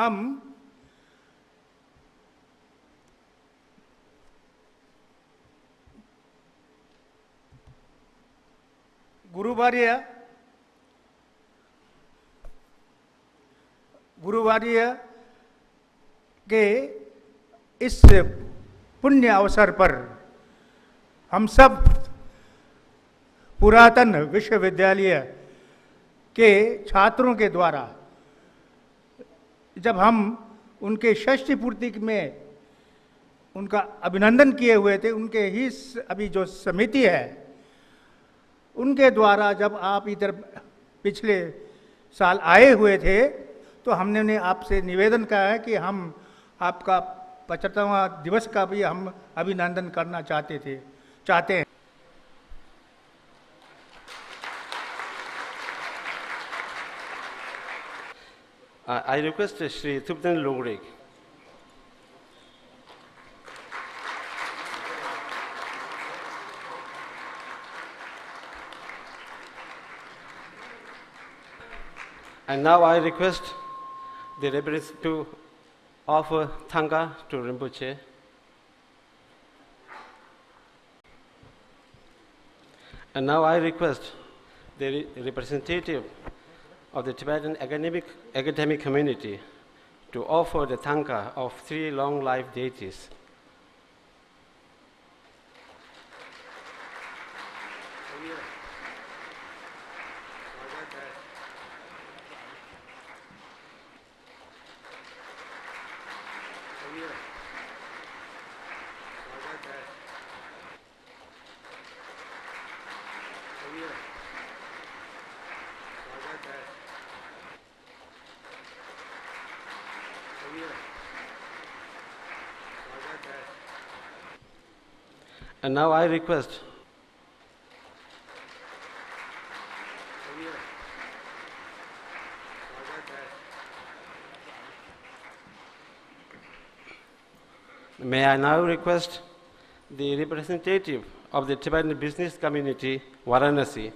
हम गुरुवर्य गुरुवर्य के इस पुण्य अवसर पर हम सब पुरातन विश्वविद्यालय के छात्रों के द्वारा जब हम उनके षष्ठी पूर्ति में उनका अभिनंदन किए हुए थे, उनके ही स-, अभी जो समिति है, उनके द्वारा जब आप इधर पिछले साल आए हुए थे, तो हमने ने आपसे निवेदन कहा है कि हम आपका पचहत्तरवां दिवस का भी हम अभिनंदन करना चाहते थे, चाहते हैं। I I request Shri Thupten Lungrik. And now I request the representative to offer Thangka to Rinpoche. And now I request the re- representative of the Tibetan academic, academic community to offer the Thangka of three long life deities. And now I request, may I now request the representative of the Tibetan business community, Varanasi.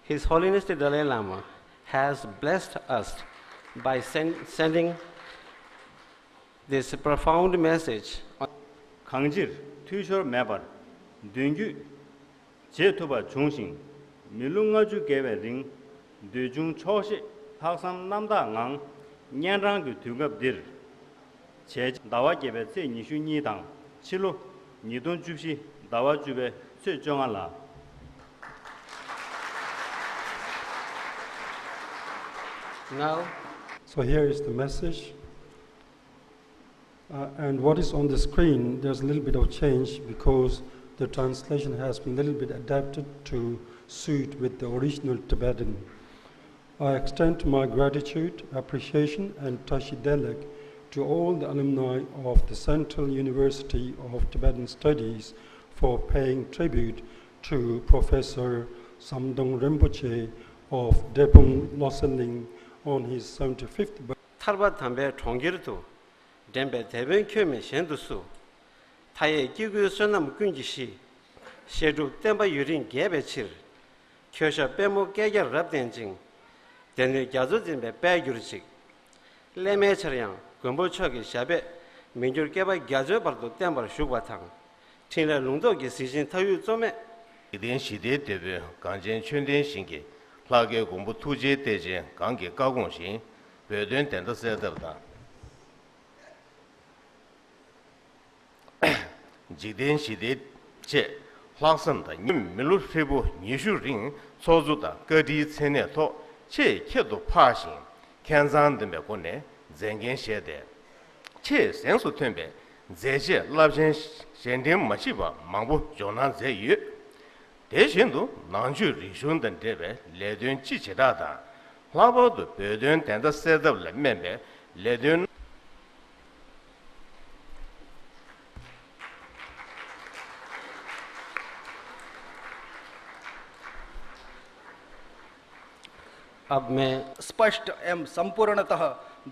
His Holiness the Dalai Lama has blessed us by send, sending this profound message. གང་ཕྱིར་འཐུས་ཤོར་མེད་པར་མདུན་སྐྱོད་བྱེད་ཐུབ་པ་བྱུང་ཞིང་། མི་ལོ་ལྔ་བཅུ་བརྒལ་བའི་རིང་འདོད་ཆུང་ཆོག་ཤེས་ལྷག་བསམ་རྣམ་དག་ངང་གཉན་འཕྲང་གི་དུས་སྐབས་འདིར། བྱས་རྗེས་ཟླ་བ་བརྒྱད་པའི་ཚེས་ཉི་ཤུ་གཉིས་དང་ཕྱི་ལོ་ཉིས་སྟོང་བཅུ་བཞི་ཟླ་བ་བཅུ་པའི་ཚེས་བཅོ་ལྔ་ལ། Now, so here is the message. Uh, and what is on the screen, there's a little bit of change because the translation has been a little bit adapted to suit with the original Tibetan. I extend my gratitude, appreciation, and Tashi Delek to all the alumni of the Central University of Tibetan Studies for paying tribute to Professor Samdong Rinpoche of Drepung Losang on his seventy-fifth birthday. ཐར་པ་དམ་པའི་གྲོང་ཁྱེར་དུ། འདྲེན་པའི་དེད་དཔོན་ཁྱོད་མེད་གཞན་དུ་སུ། མཐའ་ཡས་སྐྱེ་དགུའི་བསོད་ནམས་ཀུན་གྱི་གཞི། བཤད་སྒྲུབ་བསྟན་པ་ཡུན་རིང་རྒྱས་པའི་ཕྱིར། ཁྱོད་ཞབས་པད་མོ་བསྐལ་བརྒྱར་རབ་བརྟན་ཅིང་། སྡེ་སྣོད་རྒྱ་མཚོ་འཛིན་པའི་དཔལ་གྱུར་ཅིག། སླད་མའི་ཆར་ཡང་མགོན་པོ་མཆོག་གི་ཞབས་པད་མི་འགྱུར་བསྐལ་པ་རྒྱ་མཚོའི་བར་དུ་བརྟན་པར་བཞུགས་པ་དང་། འཕྲིན་ལས་ལུང་རྟོགས་ཀྱི་གཟི་བྱིན་མཐའ་དབུས་གཙོ་མེད། འཇིག་རྟེན་ཞི་བདེའི་དེད་དཔོན་གངས་ཅན་ཆོས་ལྡན་ཞིང་གི་ལྷ་སྐལ་མགོན་པོ་ཐུགས་རྗེའི་གཏེར་ཆེན་གང་གི་བཀའ་དགོངས་བཞིན་བོད་དོན་བདེན་མཐའ་གསལ་ཐབས་དང་། འཇིག་རྟེན་ཞི་བདེའི་ཆེད་ལྷག་བསམ་དང་། མི་ལོ་ཧྲིལ་པོ་ཉི་ཤུ་རིང་ཚོགས་གཙོ་དང་བཀའ་ཁྲིའི་མཚན་གནས་ཐོག་ཆེས་ཁྱད་དུ་འཕགས་ཤིང་མཁས་མཛངས་ལྡན་པའི་སྒོ་ནས་མཛད་འགན་བཞེས་ཏེ། ཆེས་གཟེངས་སུ་ཐོན་པའི་མཛད་རྗེས་རླབས་ཆེན་གཞན་དྲིང་མ་མཆིས་པ་མང་པོ་འཇོག་གནང་མཛད་ཡོད། དེ་བཞིན་དུ་ནང་ཆོས་རིག་གཞུང་དང་འབྲེལ་བའི་ལས་དོན་ཅི་བྱེ་བྲག་དང་། ལྷག་པར་དུ་བོད་དོན་བདེན་མཐའ་གསལ་ཐབས་ལ་སྨན་པའི་ལས་དོན། अब मैं स्पष्ट एवं संपूर्णतः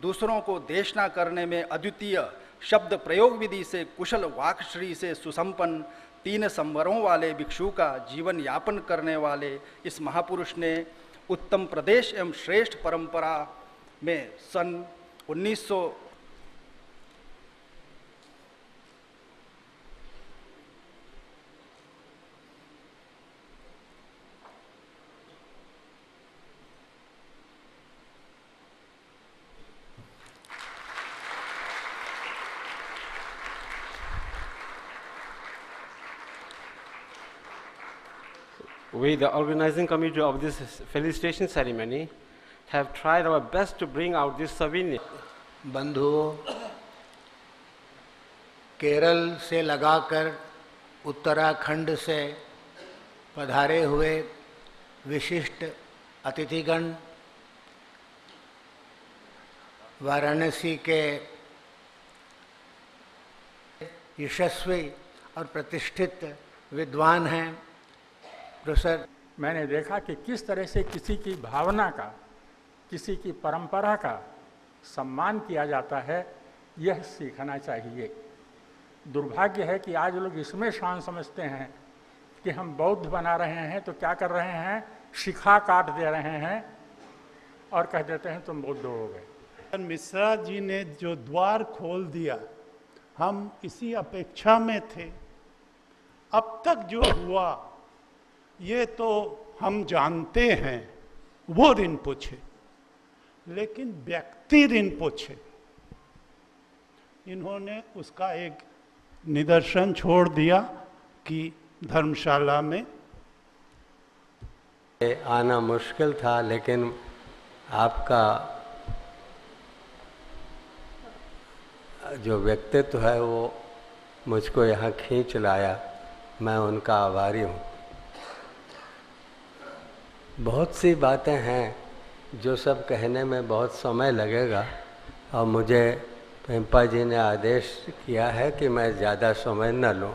दूसरों को देशना करने में अद्वितीय शब्द प्रयोग विधि से कुशल वाक्श्री से सुसंपन्न तीन संवरों वाले भिक्षु का जीवन यापन करने वाले इस महापुरुष ने उत्तम प्रदेश एवं श्रेष्ठ परंपरा में सन उन्नीस सौ We, the organizing committee of this felicitation ceremony, have tried our best to bring out this souvenir. बंधुओं, केरल से लगाकर उत्तराखंड से पधारे हुए विशिष्ट अतिथिगण, वाराणसी के यशस्वी और प्रतिष्ठित विद्वान हैं प्रोफेसर। मैंने देखा कि किस तरह से किसी की भावना का, किसी की परंपरा का सम्मान किया जाता है, यह सीखना चाहिए। दुर्भाग्य है कि आज लोग इसमें शान समझते हैं कि हम बौद्ध बना रहे हैं, तो क्या कर रहे हैं, शिखा काट दे रहे हैं और कह देते हैं, "तुम बौद्ध हो गए।" मिश्रा जी ने जो द्वार खोल दिया, हम इसी अपेक्षा में थे। अब तक जो हुआ, ये तो हम जानते हैं, वो रिनपोछे, लेकिन व्यक्ति रिनपोछे, इन्होंने उसका एक निदर्शन छोड़ दिया कि धर्मशाला में आना मुश्किल था, लेकिन आपका जो व्यक्तित्व है, वो मुझको यहाँ खींच लाया। मैं उनका आभारी हूँ। बहुत सी बातें हैं, जो सब कहने में बहुत समय लगेगा, और मुझे पेम्पा जी ने आदेश किया है कि मैं ज़्यादा समय न लूँ।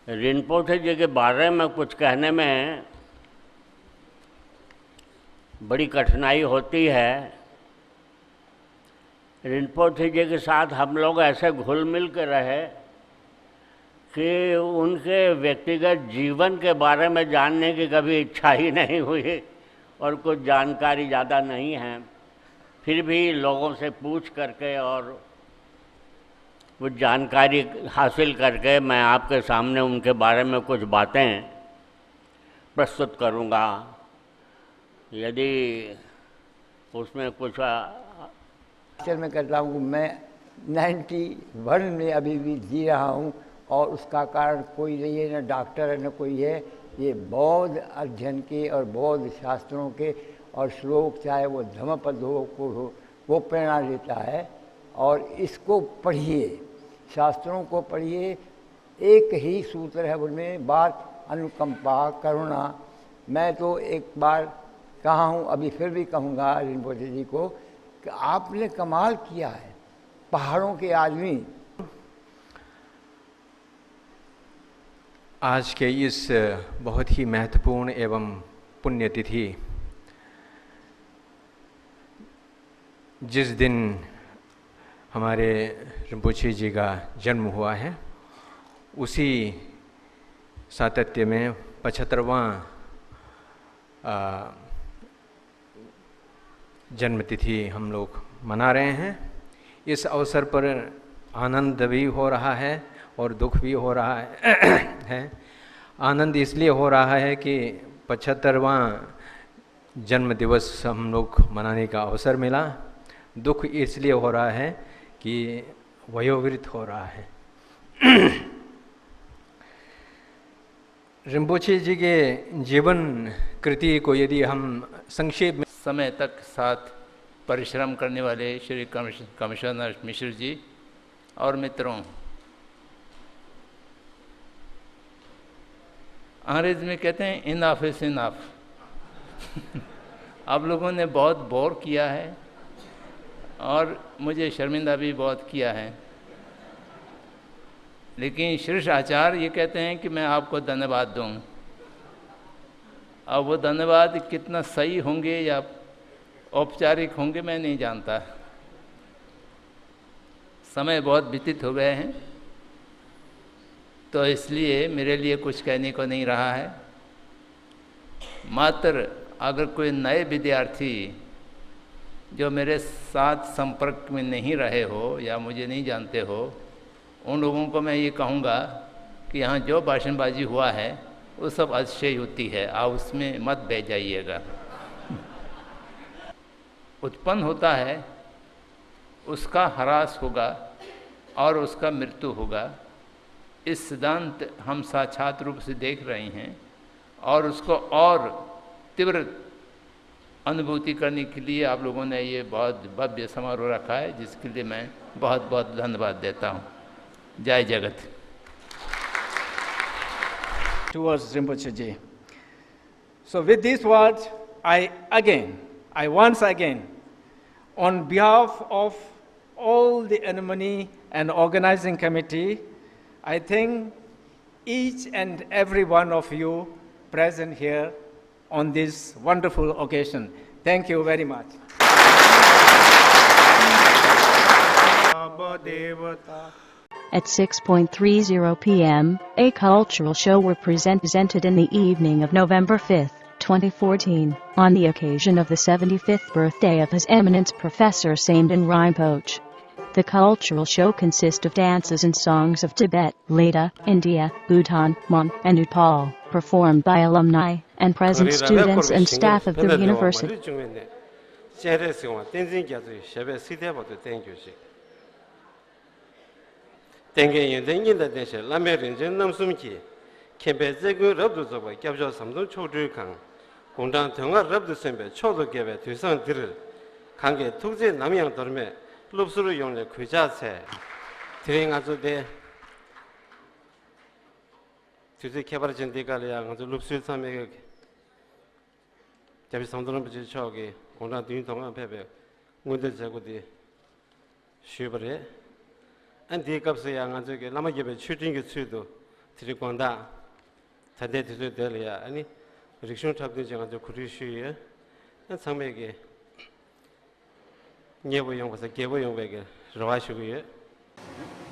रिनपोचे जी के बारे में कुछ कहने में बड़ी कठिनाई होती है। रिनपोचे जी के साथ हम लोग ऐसे घुल मिल के रहे कि उनके व्यक्तिगत जीवन के बारे में जानने की कभी इच्छा ही नहीं हुई और कुछ जानकारी ज़्यादा नहीं है। फिर भी लोगों से पूछ करके और कुछ जानकारी हासिल करके मैं आपके सामने उनके बारे में कुछ बातें प्रस्तुत करूँगा। यदि उसमें कुछ अ, आश्चर्य में कहता हूँ कि मैं नाइन्टी वन में अभी भी जी रहा हूँ और उसका कारण कोई नहीं है, ना डॉक्टर है, ना कोई है। ये बौद्ध अध्ययन के और बौद्ध शास्त्रों के और श्लोक, चाहे वो धम्मपद हो, को हो, वो प्रेरणा देता है। और इसको पढ़िए, शास्त्रों को पढ़िए। एक ही सूत्र है उनमें, बात अनुकंपा, करुणा। मैं तो एक बार कहा हूँ, अभी फिर भी कहूँगा रिनपोचे जी को कि आपने कमाल किया है, पहाड़ों के आदमी। आज के इस बहुत ही महत्वपूर्ण एवं पुण्यतिथि, जिस दिन हमारे रिम्पोछे जी का जन्म हुआ है, उसी सातत्य में पचहत्तरवां, आ, जन्मतिथि हम लोग मना रहे हैं। इस अवसर पर आनंद भी हो रहा है और दुख भी हो रहा है। आनंद इसलिए हो रहा है कि पचहत्तरवां जन्म दिवस हम लोग मनाने का अवसर मिला। दुख इसलिए हो रहा है कि वयोवृद्ध हो रहा है। रिम्पोछे जी के जीवन कृति को यदि हम संक्षेप में समय तक साथ परिश्रम करने वाले श्री कमिश-, कमिश्नर मिश्र जी और मित्रों, अंग्रेज में कहते हैं, "Enough is enough।" आप लोगों ने बहुत बोर किया है और मुझे शर्मिंदा भी बहुत किया है। लेकिन शीर्ष आचार्य ये कहते हैं कि मैं आपको धन्यवाद दूं। अब वो धन्यवाद कितना सही होंगे या औपचारिक होंगे, मैं नहीं जानता। समय बहुत व्यतीत हो गए हैं, तो इसलिए मेरे लिए कुछ कहने को नहीं रहा है। मात्र अगर कोई नए विद्यार्थी जो मेरे साथ संपर्क में नहीं रहे हो या मुझे नहीं जानते हो, उन लोगों को मैं ये कहूँगा कि यहाँ जो भाषणबाजी हुआ है, वो सब अतिशयोक्ति है, आप उसमें मत बह जाइएगा। उत्पन्न होता है, उसका ह्रास होगा और उसका मृत्यु होगा। इस सिद्धांत हम साक्षात रूप से देख रहे हैं और उसको और तीव्र अनुभूति करने के लिए आप लोगों ने ये बहुत भव्य समारोह रखा है, जिसके लिए मैं बहुत-बहुत धन्यवाद देता हूँ। जय जगत। Towards Rinpoche Ji. So with these words, I again, I once again, on behalf of all the alumni and organizing committee, I thank each and every one of you present here on this wonderful occasion. Thank you very much. At six point three zero p m, a cultural show were present-, presented in the evening of November fifth, twenty fourteen, on the occasion of the seventy-fifth birthday of His Eminence Professor Samden Rinpoche. The cultural show consists of dances and songs of Tibet, Lada, India, Bhutan, Mon, and Nepal, performed by alumni and present students and staff of the university. སྤྱན་རས་གཟིགས་དབང་བསྟན་འཛིན་རྒྱ་མཚོ་ཡི་ཞབས་པད་སྲིད་མཐའི་བར་དུ་བརྟན་གྱུར་ཅིག། ལྟས་ངན་ཡོན་ཏན་གཉིས་དང་ལྡན་ཞིང་བླ་མའི་རིན་ཆེན་རྣམ་གསུམ་གྱིས། མཁྱེན་པའི་རྩལ་ཀུན་རབ་ཏུ་རྫོགས་པའི་སྐྱབས་མཆོག་ཟམ་གདོང་མཆོག་སྤྲུལ་གང་། དགུང་གྲངས་དོན་ལྔ་རབ་ཏུ་སོན་པའི་མཆོག་ཏུ་དགེ་བའི་དུས་བཟང་འདིར། གང་གི་ཐུགས་བརྩེས་ནམ་ཡང་འདོར་མེད་སློབ་ཟུར་ཡོངས་ནས་གུས་ཕྱག་འཚལ། དེ་རིང་ང་ཚོ་འདི་དུས་ཚོད་ཁྱད་པར་ཅན་འདི་ག་ལ་ཡང་ང་ཚོ་སློབ་ཟུར་ཚང་མས་སྐྱབས་རྗེ་ཟམ་གདོང་རིན་པོ་ཆེ་མཆོག་གི་དགུང་གྲངས་བདུན་དོན་ལྔ་ཕེབས་པའི་མངོན་འདོད་མཛད་སྒོ་འདི་ཞུས་པ་རེད། ཨ་འདིའི་སྐབས་སུ་ཡང་ང་ཚོས་ཀྱི་བླ་མ་དགྱེས་པའི་མཆོད་སྤྲིན་གྱི་ཚུལ་དུ་དེ་རིང་དགོང་དག་ད་ལྟའི་དུས་ཚོད་འདི་ལ་ཡང་ཨ་ནི་རིག་གཞུང་འཁྲབ་སྟོན་ཅིག་ང་ཚོས་གོ་སྒྲིག་ཞུས་ཡོད། ཨ་ཚང་མས་ཀྱི་མཉེས་པོ་ཡོང་བ་དང་རྒྱས་པོ་ཡོང་བའི་གི་རེ་བ་ཞུ་གི་ཡོད།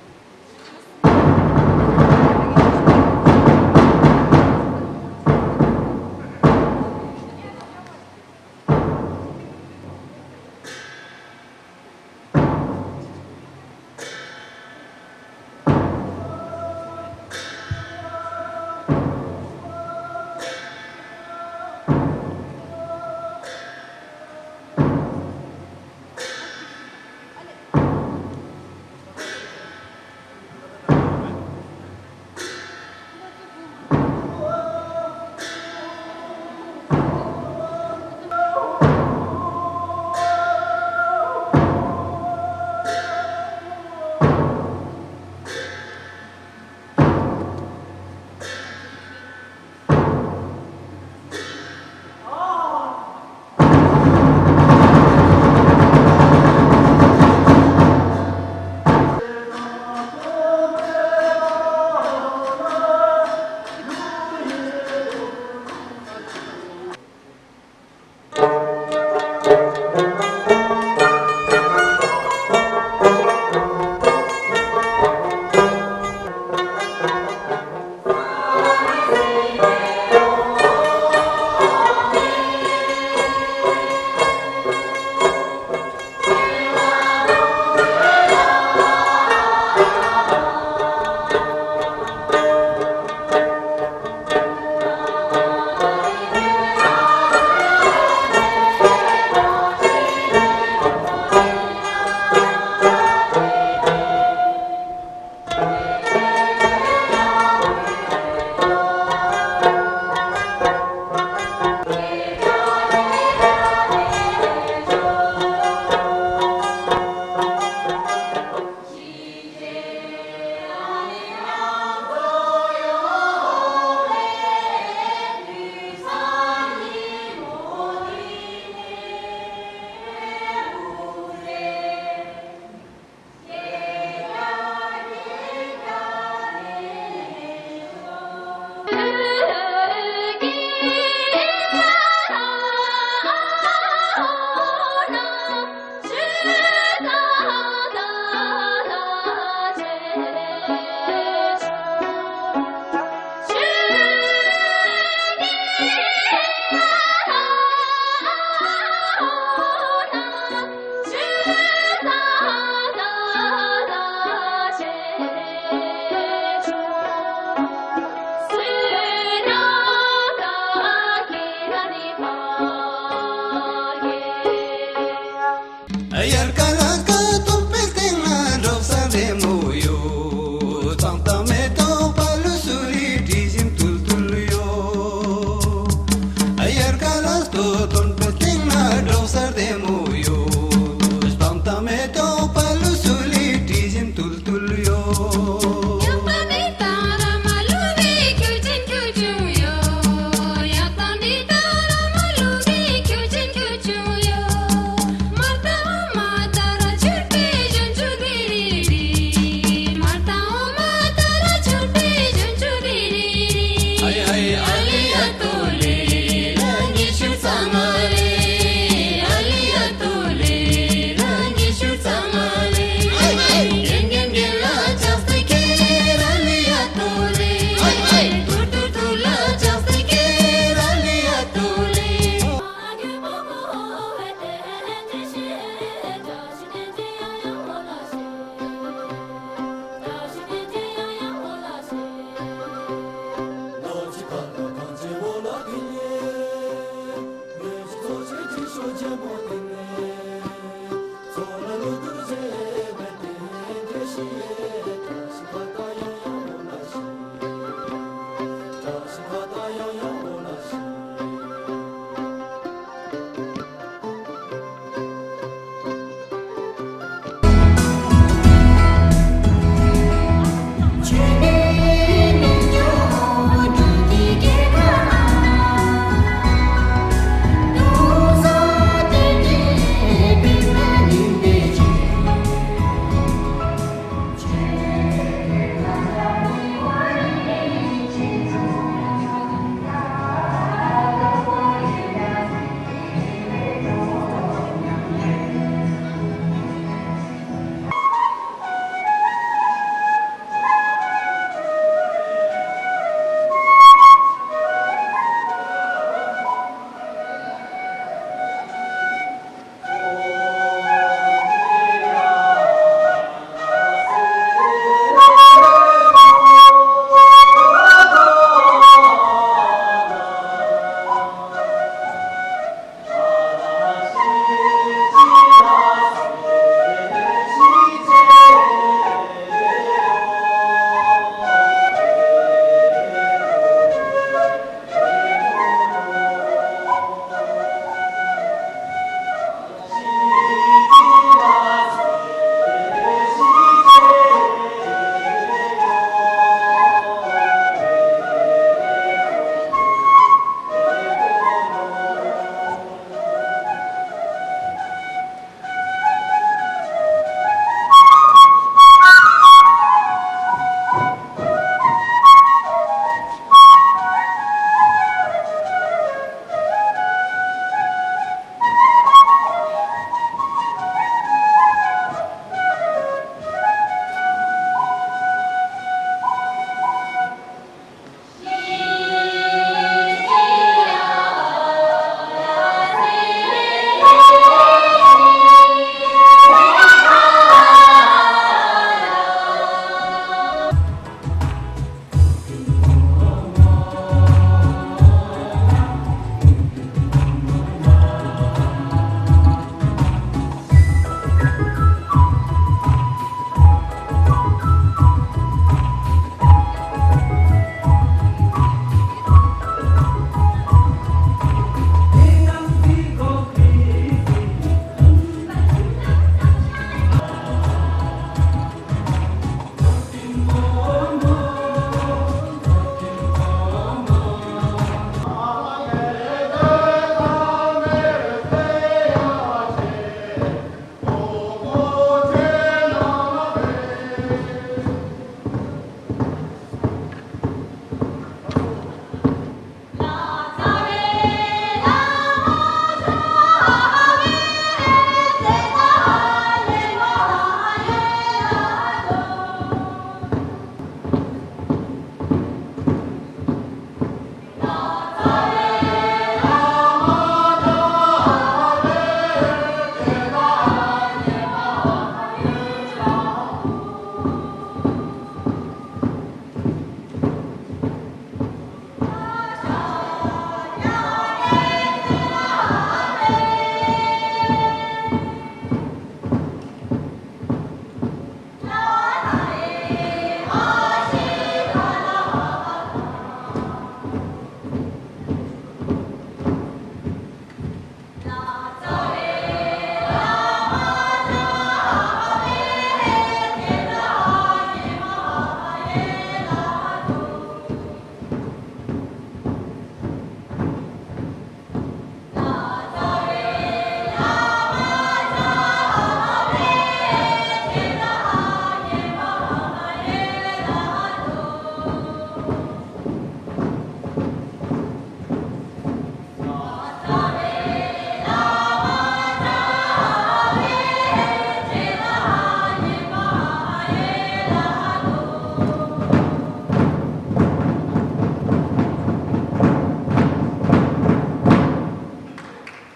དབྱར་ཁ་ལ་ཁ་སྟོན་པའི་སྟེང་ན་འབྲོག་ས་རེ་མོ་ཡོད། གཙང་དང་མེ་ཏོག་པ་ལུ་སུ་རི་དྲི་ཞིམ་ཐུལ་ཐུལ་ཡོད། དབྱར་ཁ་ལ་སྟོན་པའི་སྟེང་ན་འབྲོག་ས་རེ་མོ་ཡོད། གཙང་དང་མེ་ཏོག་པ་ལུ་སུ་རི་དྲི་ཞིམ་ཐུལ་ཐུལ་ཡོད།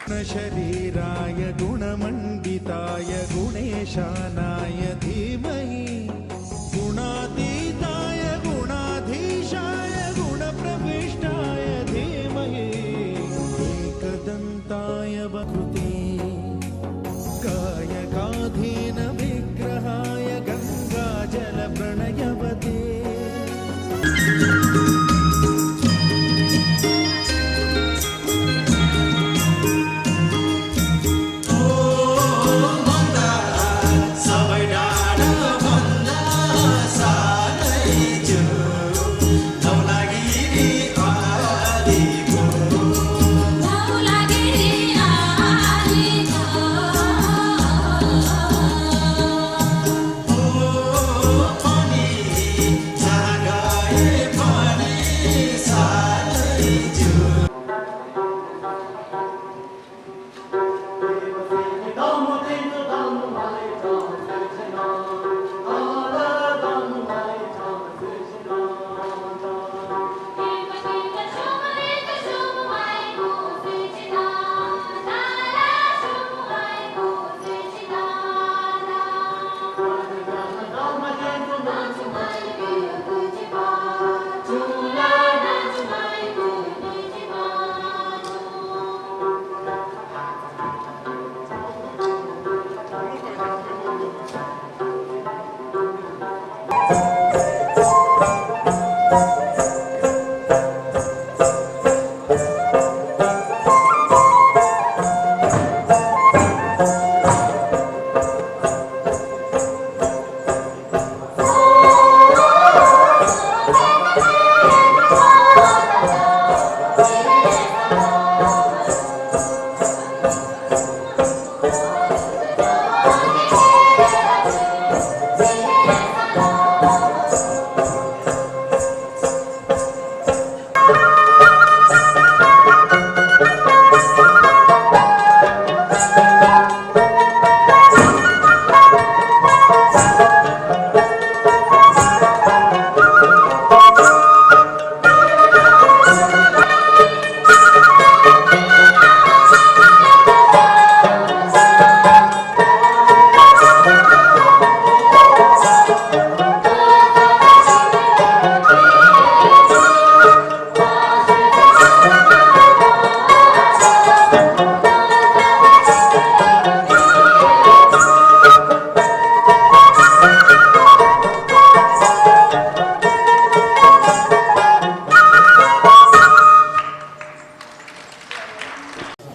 गुणशरीराय गुणमण्डिताय गुणेशानाय धीमहि गुणातीताय गुणाधीशाय गुणप्रविष्टाय धीमहि एकदन्ताय वक् कायकाधीनविग्रहाय गङ्गाजलप्रणयवते।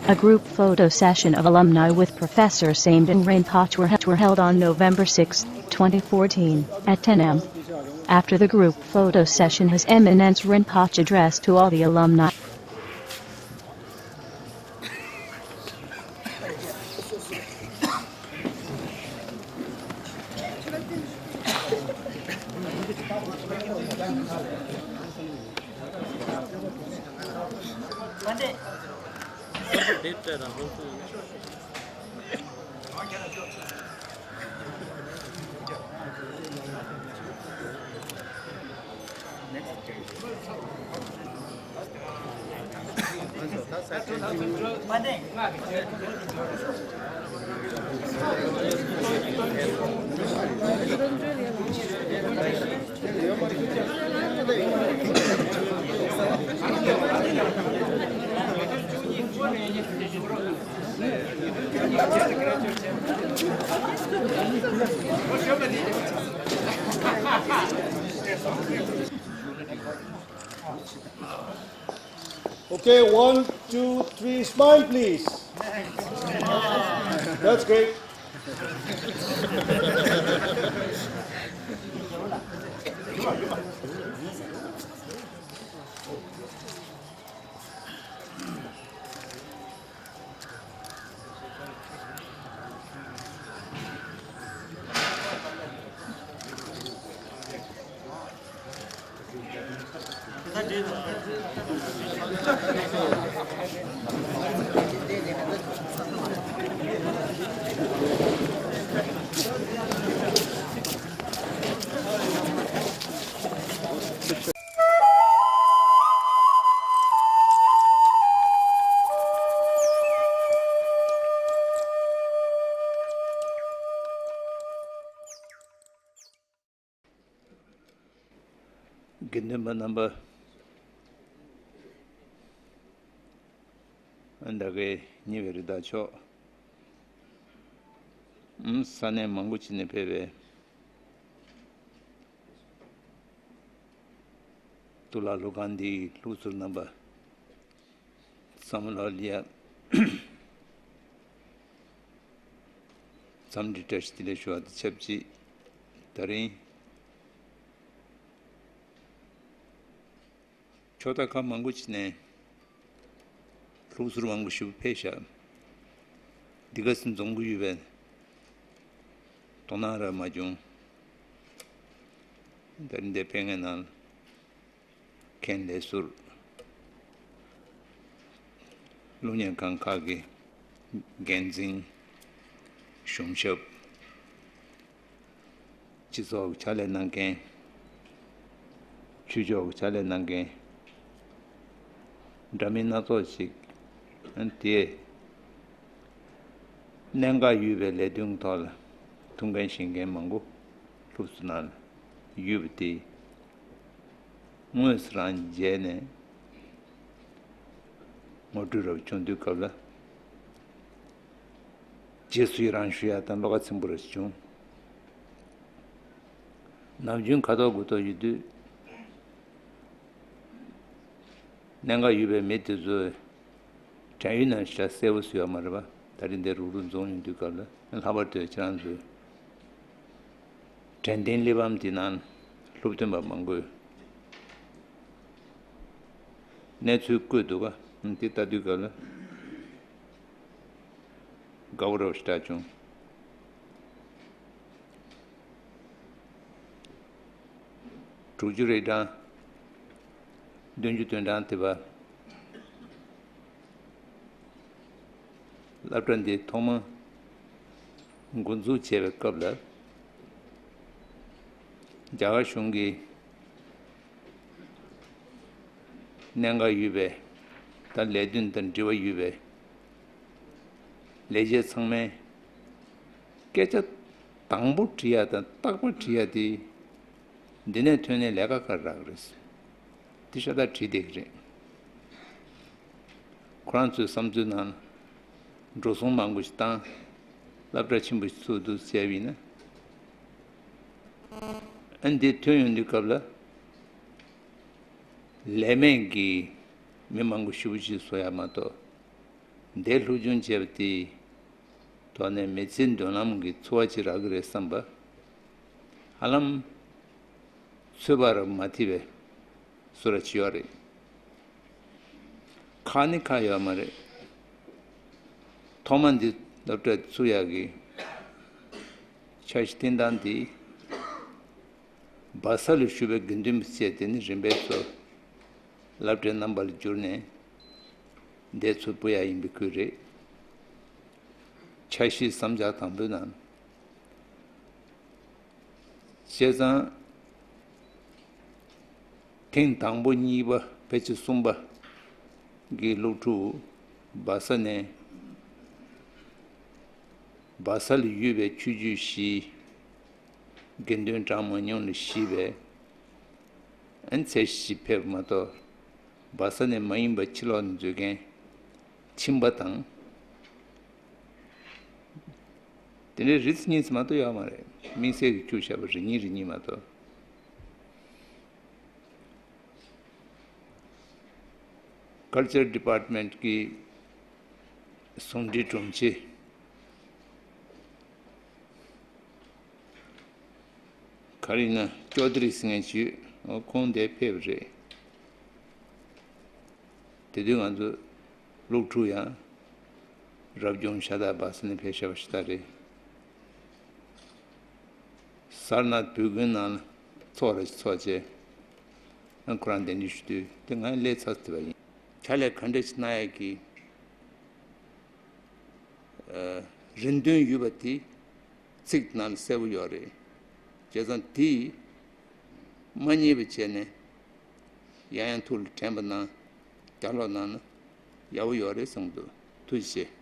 A group photo session of alumni with Professor Samden Rinpoche were, were held on November sixth, twenty fourteen, at ten a m. After the group photo session, His Eminence Rinpoche addressed to all the alumni. Okay, one, two, three, smile, please. That's great. དགེ་འདུན་པ་རྣམ་པ། ད་གའི་ཉེ་བའི་རི་དྭགས་མཆོག་ཨུམ། ས་གནས་མང་པོ་ཅིག་ནས་ཕེབས་པའི་གཙུག་ལག་སློབ་ཁང་འདིའི་སློབ་ཟུར་རྣམ་པ། བསམ་བློ་ལ་ཡ། འཚམས་འདྲི་བཀྲ་ཤིས་བདེ་ལེགས་ཞུ་བ་དང་ཆབས་ཅིག་ད་རིང་ཕྱོགས་མཐའ་ཁག་མང་པོ་ཅིག་ནས་སློབ་ཟུར་མང་པོ་ཞིག་ཕེབས་ཤག་འདི་ག་སེ་འཛོམས་ཀྱི་ཡོད་པས། དོ་སྣང་རག་མ་བྱུང་། ད་རིང་འདིར་ཕེབས་མཁན་ནང་མཁན་ལས་ཟུར། སློབ་གཉེར་ཁང་ཁག་གི་འགན་འཛིན། གཞུང་ཞབས། སྤྱི་ཚོགས་ཕྱག་ལས་གནང་མཁན། ཆོས་ཕྱོགས་ཕྱག་ལས་གནང་མཁན། འདྲ་མིན་སྣ་ཚོགས་ཤིག་དེ་གནད་འགག་ཡོད་པའི་ལས་དོན་ཐོག་ལ་ཐུགས་འགན་བཞེས་མཁན་མང་པོ་སློབ་ཟུར་ནང་ལ་ཡོད་པ་དེ། དངོས་སུ་རང་མཇལ་ནས་ངོ་སྤྲོད་རབ་བྱུང་དུས་སྐབས་ལ། རྗེས་སུ་ཡི་རང་ཞུ་ཡག་དང་བློ་ཁ་ཚིམ་པོ་རེ་བྱུང་། ནམ་རྒྱུན་ཁ་ཐོག་སྒོ་ཐོག་ཡོད་དུས། གནད་འགག་ཡོད་པའི་མི་དེ་ཚོས་དྲན་ཡོད་ན་ཞེ་དྲག་གསལ་པོ་བཟོས་ཡོད་མ་རེད་པ། ད་རིང་འདིར་རུག་རུག་འཛོམས་ཡོང་དུས་སྐབས་ལ་ལྷག་པར་དུ་ཁྱེད་རང་ཚོའི་དྲན་རྟེན་གླེགས་བམ་འདི་ནང་སློབ་སྟོན་པ་མང་པོས་གནས་ཚུལ་བཀོད་འདུག་ག་དེ་ལྟ་དུས་སྐབས་ལ་དགའ་པོ་རབ་ཞེ་དྲག་བྱུང་། དྲུག་ཅུ་རེ་གྲངས། བདུན་ཅུ་དོན་གྲངས་དེ་བར། སློབ་གྲྭ་འདི་ཐོག་མ་འགོ་འཛུགས་བྱས་པའི་སྐབས་ལ། རྒྱ་གར་གཞུང་གི་གནད་འགག་ཡོད་པའི་ད་ལས་དོན་དང་འབྲེལ་བ་ཡོད་པའི་ལས་བྱེད་ཚང་མས་སྐད་ཆ་དང་པོ་དྲི་ཡ་དང་རྟག་པར་དྲི་ཡ་དེ། འདི་ནས་ཐོན་ནས་ལས་ཀ་ག་རེ་རག་གི་རེད། དེ་ཤ་སྟག་དྲིས་བསྡད་ཀྱི་རེད། ཁོ་རང་ཚོའི་བསམ་ཚུལ་ནང་འགྲོ་སོང་མང་པོ་ཞིག་བཏང་། སློབ་གྲྭ་ཆེན་པོ་ཞིག་ཚུགས་འདུག་བྱས་པ་ཡིན་ན། ཨ་འདི་ཐོན་ཡོང་དུས་སྐབས་ལ། ལས་མེད་ཀྱི་མི་མང་པོ་ཞེ་པོ་ཅིག་བཟོ་ཡ་མ་གཏོགས། འདིར་སློབ་སྦྱོང་བྱས་པ་དེའི་ཐོག་ནས་མི་ཚེའི་མདུན་ལམ་གྱི་འཚོ་བ་ཅིག་རག་གི་རེད་བསམ་པ། ཧ་ལམ་ཚོད་དཔག་ར་མ་ཐེབས་པའི་བཟོ་འདྲ་ཅིག་ཡོད་རེད། ཁག་ནི་ཁག་ཡོད་མ་རེད། ཐོག་མ་འདི་སློབ་གྲྭ་ཚུགས་ཡག་གི་འཆར་གཞི་བཏིང་སྟངས་འདི། སྦ་ས་ལ་བཞུགས་པའི་དགེ་འདུན་པ་བཅས་དེ་ནི་རིམ་པས་ཚོ་སློབ་གྲྭའི་རྣམ་པ་ལ་བསྒྱུར་ནས་འདིར་ཚུར་སྤོ་ཡག་ཡིན་པའི་ཁུལ་རེད། འཆར་གཞིའི་བསམ་འཆར་དང་པོའི་ནང་། བྱས་ཙང་། ཐེངས་དང་པོ་གཉིས་པ་ཕལ་ཆེར་གསུམ་པ་གི་སློབ་ཕྲུག་སྦ་ས་ནས། སྦ་ས་ལ་ཡོད་པའི་ཆོས་བརྒྱུད་བཞིའི་དགེ་འདུན་གྲངས་མང་ཉུང་ལ་གཞིགས་པའི་ཨན་ཚད་གཞི་ཕེབས་མ་གཏོགས། སྦ་ས་ནས་མ་ཡིན་པ་ཕྱི་ལོགས་ནས་འཛུལ་མཁན་ཁྱིམ་པ་དང་། དེ་འདྲའི་རིགས་གཉིས་མ་གཏོགས་ཡོད་མ་རེད། དམིགས་བསལ་གྱི་བཅུག་བཞག་པ་རེ་གཉིས་རེ་གཉིས་མ་གཏོགས། Culture Department གི་ཟུང་འབྲེལ་དྲུང་ཆེ། ག་རེ་ཡིན་ན་ཅོ་དི་རི་ཟེར་མཁན་ཅིག་ཡོད། ཁོང་འདིར་ཕེབས་པ་རེད། དེ་དུས་ང་ཚོ་སློབ་ཕྲུག་ཡང་རབ་བྱུང་ཤ་སྟག་སྦ་ས་ནས་ཕེབས་བཞག་པ་ཞིག་ད་རེད། སར་ནཱཐ་བོད་དགོན་ནང་ལ་ཚོགས་ར་ཞིག་ཚོགས་བྱས། ཁོ་རང་གདན་འདྲེན་ཞུ་དུས་དེ་ང་སླེབས་ཚར་ཐུབ་པ་ཡིན། ཕྱག་ལས་ག་འདྲ་ཞིག་གནང་ཡག་གི་རེ་འདུན་ཡོད་པ་དེ་ཚིག་ནང་ལ་གསལ་པོ་ཡོད་རེད། བྱས་ཙང་དེ་མ་བསྙེལ་བ་བྱས་ནས་ཡང་ཡང་ཐུགས་ལ་དྲན་པ་གནང་། བརྒྱ་ལོག་གནང་ན་ཡག་པོ་ཡོད་རེད་བསམ་གྱི་འདུག་ཐུགས་རྗེ་ཆེ།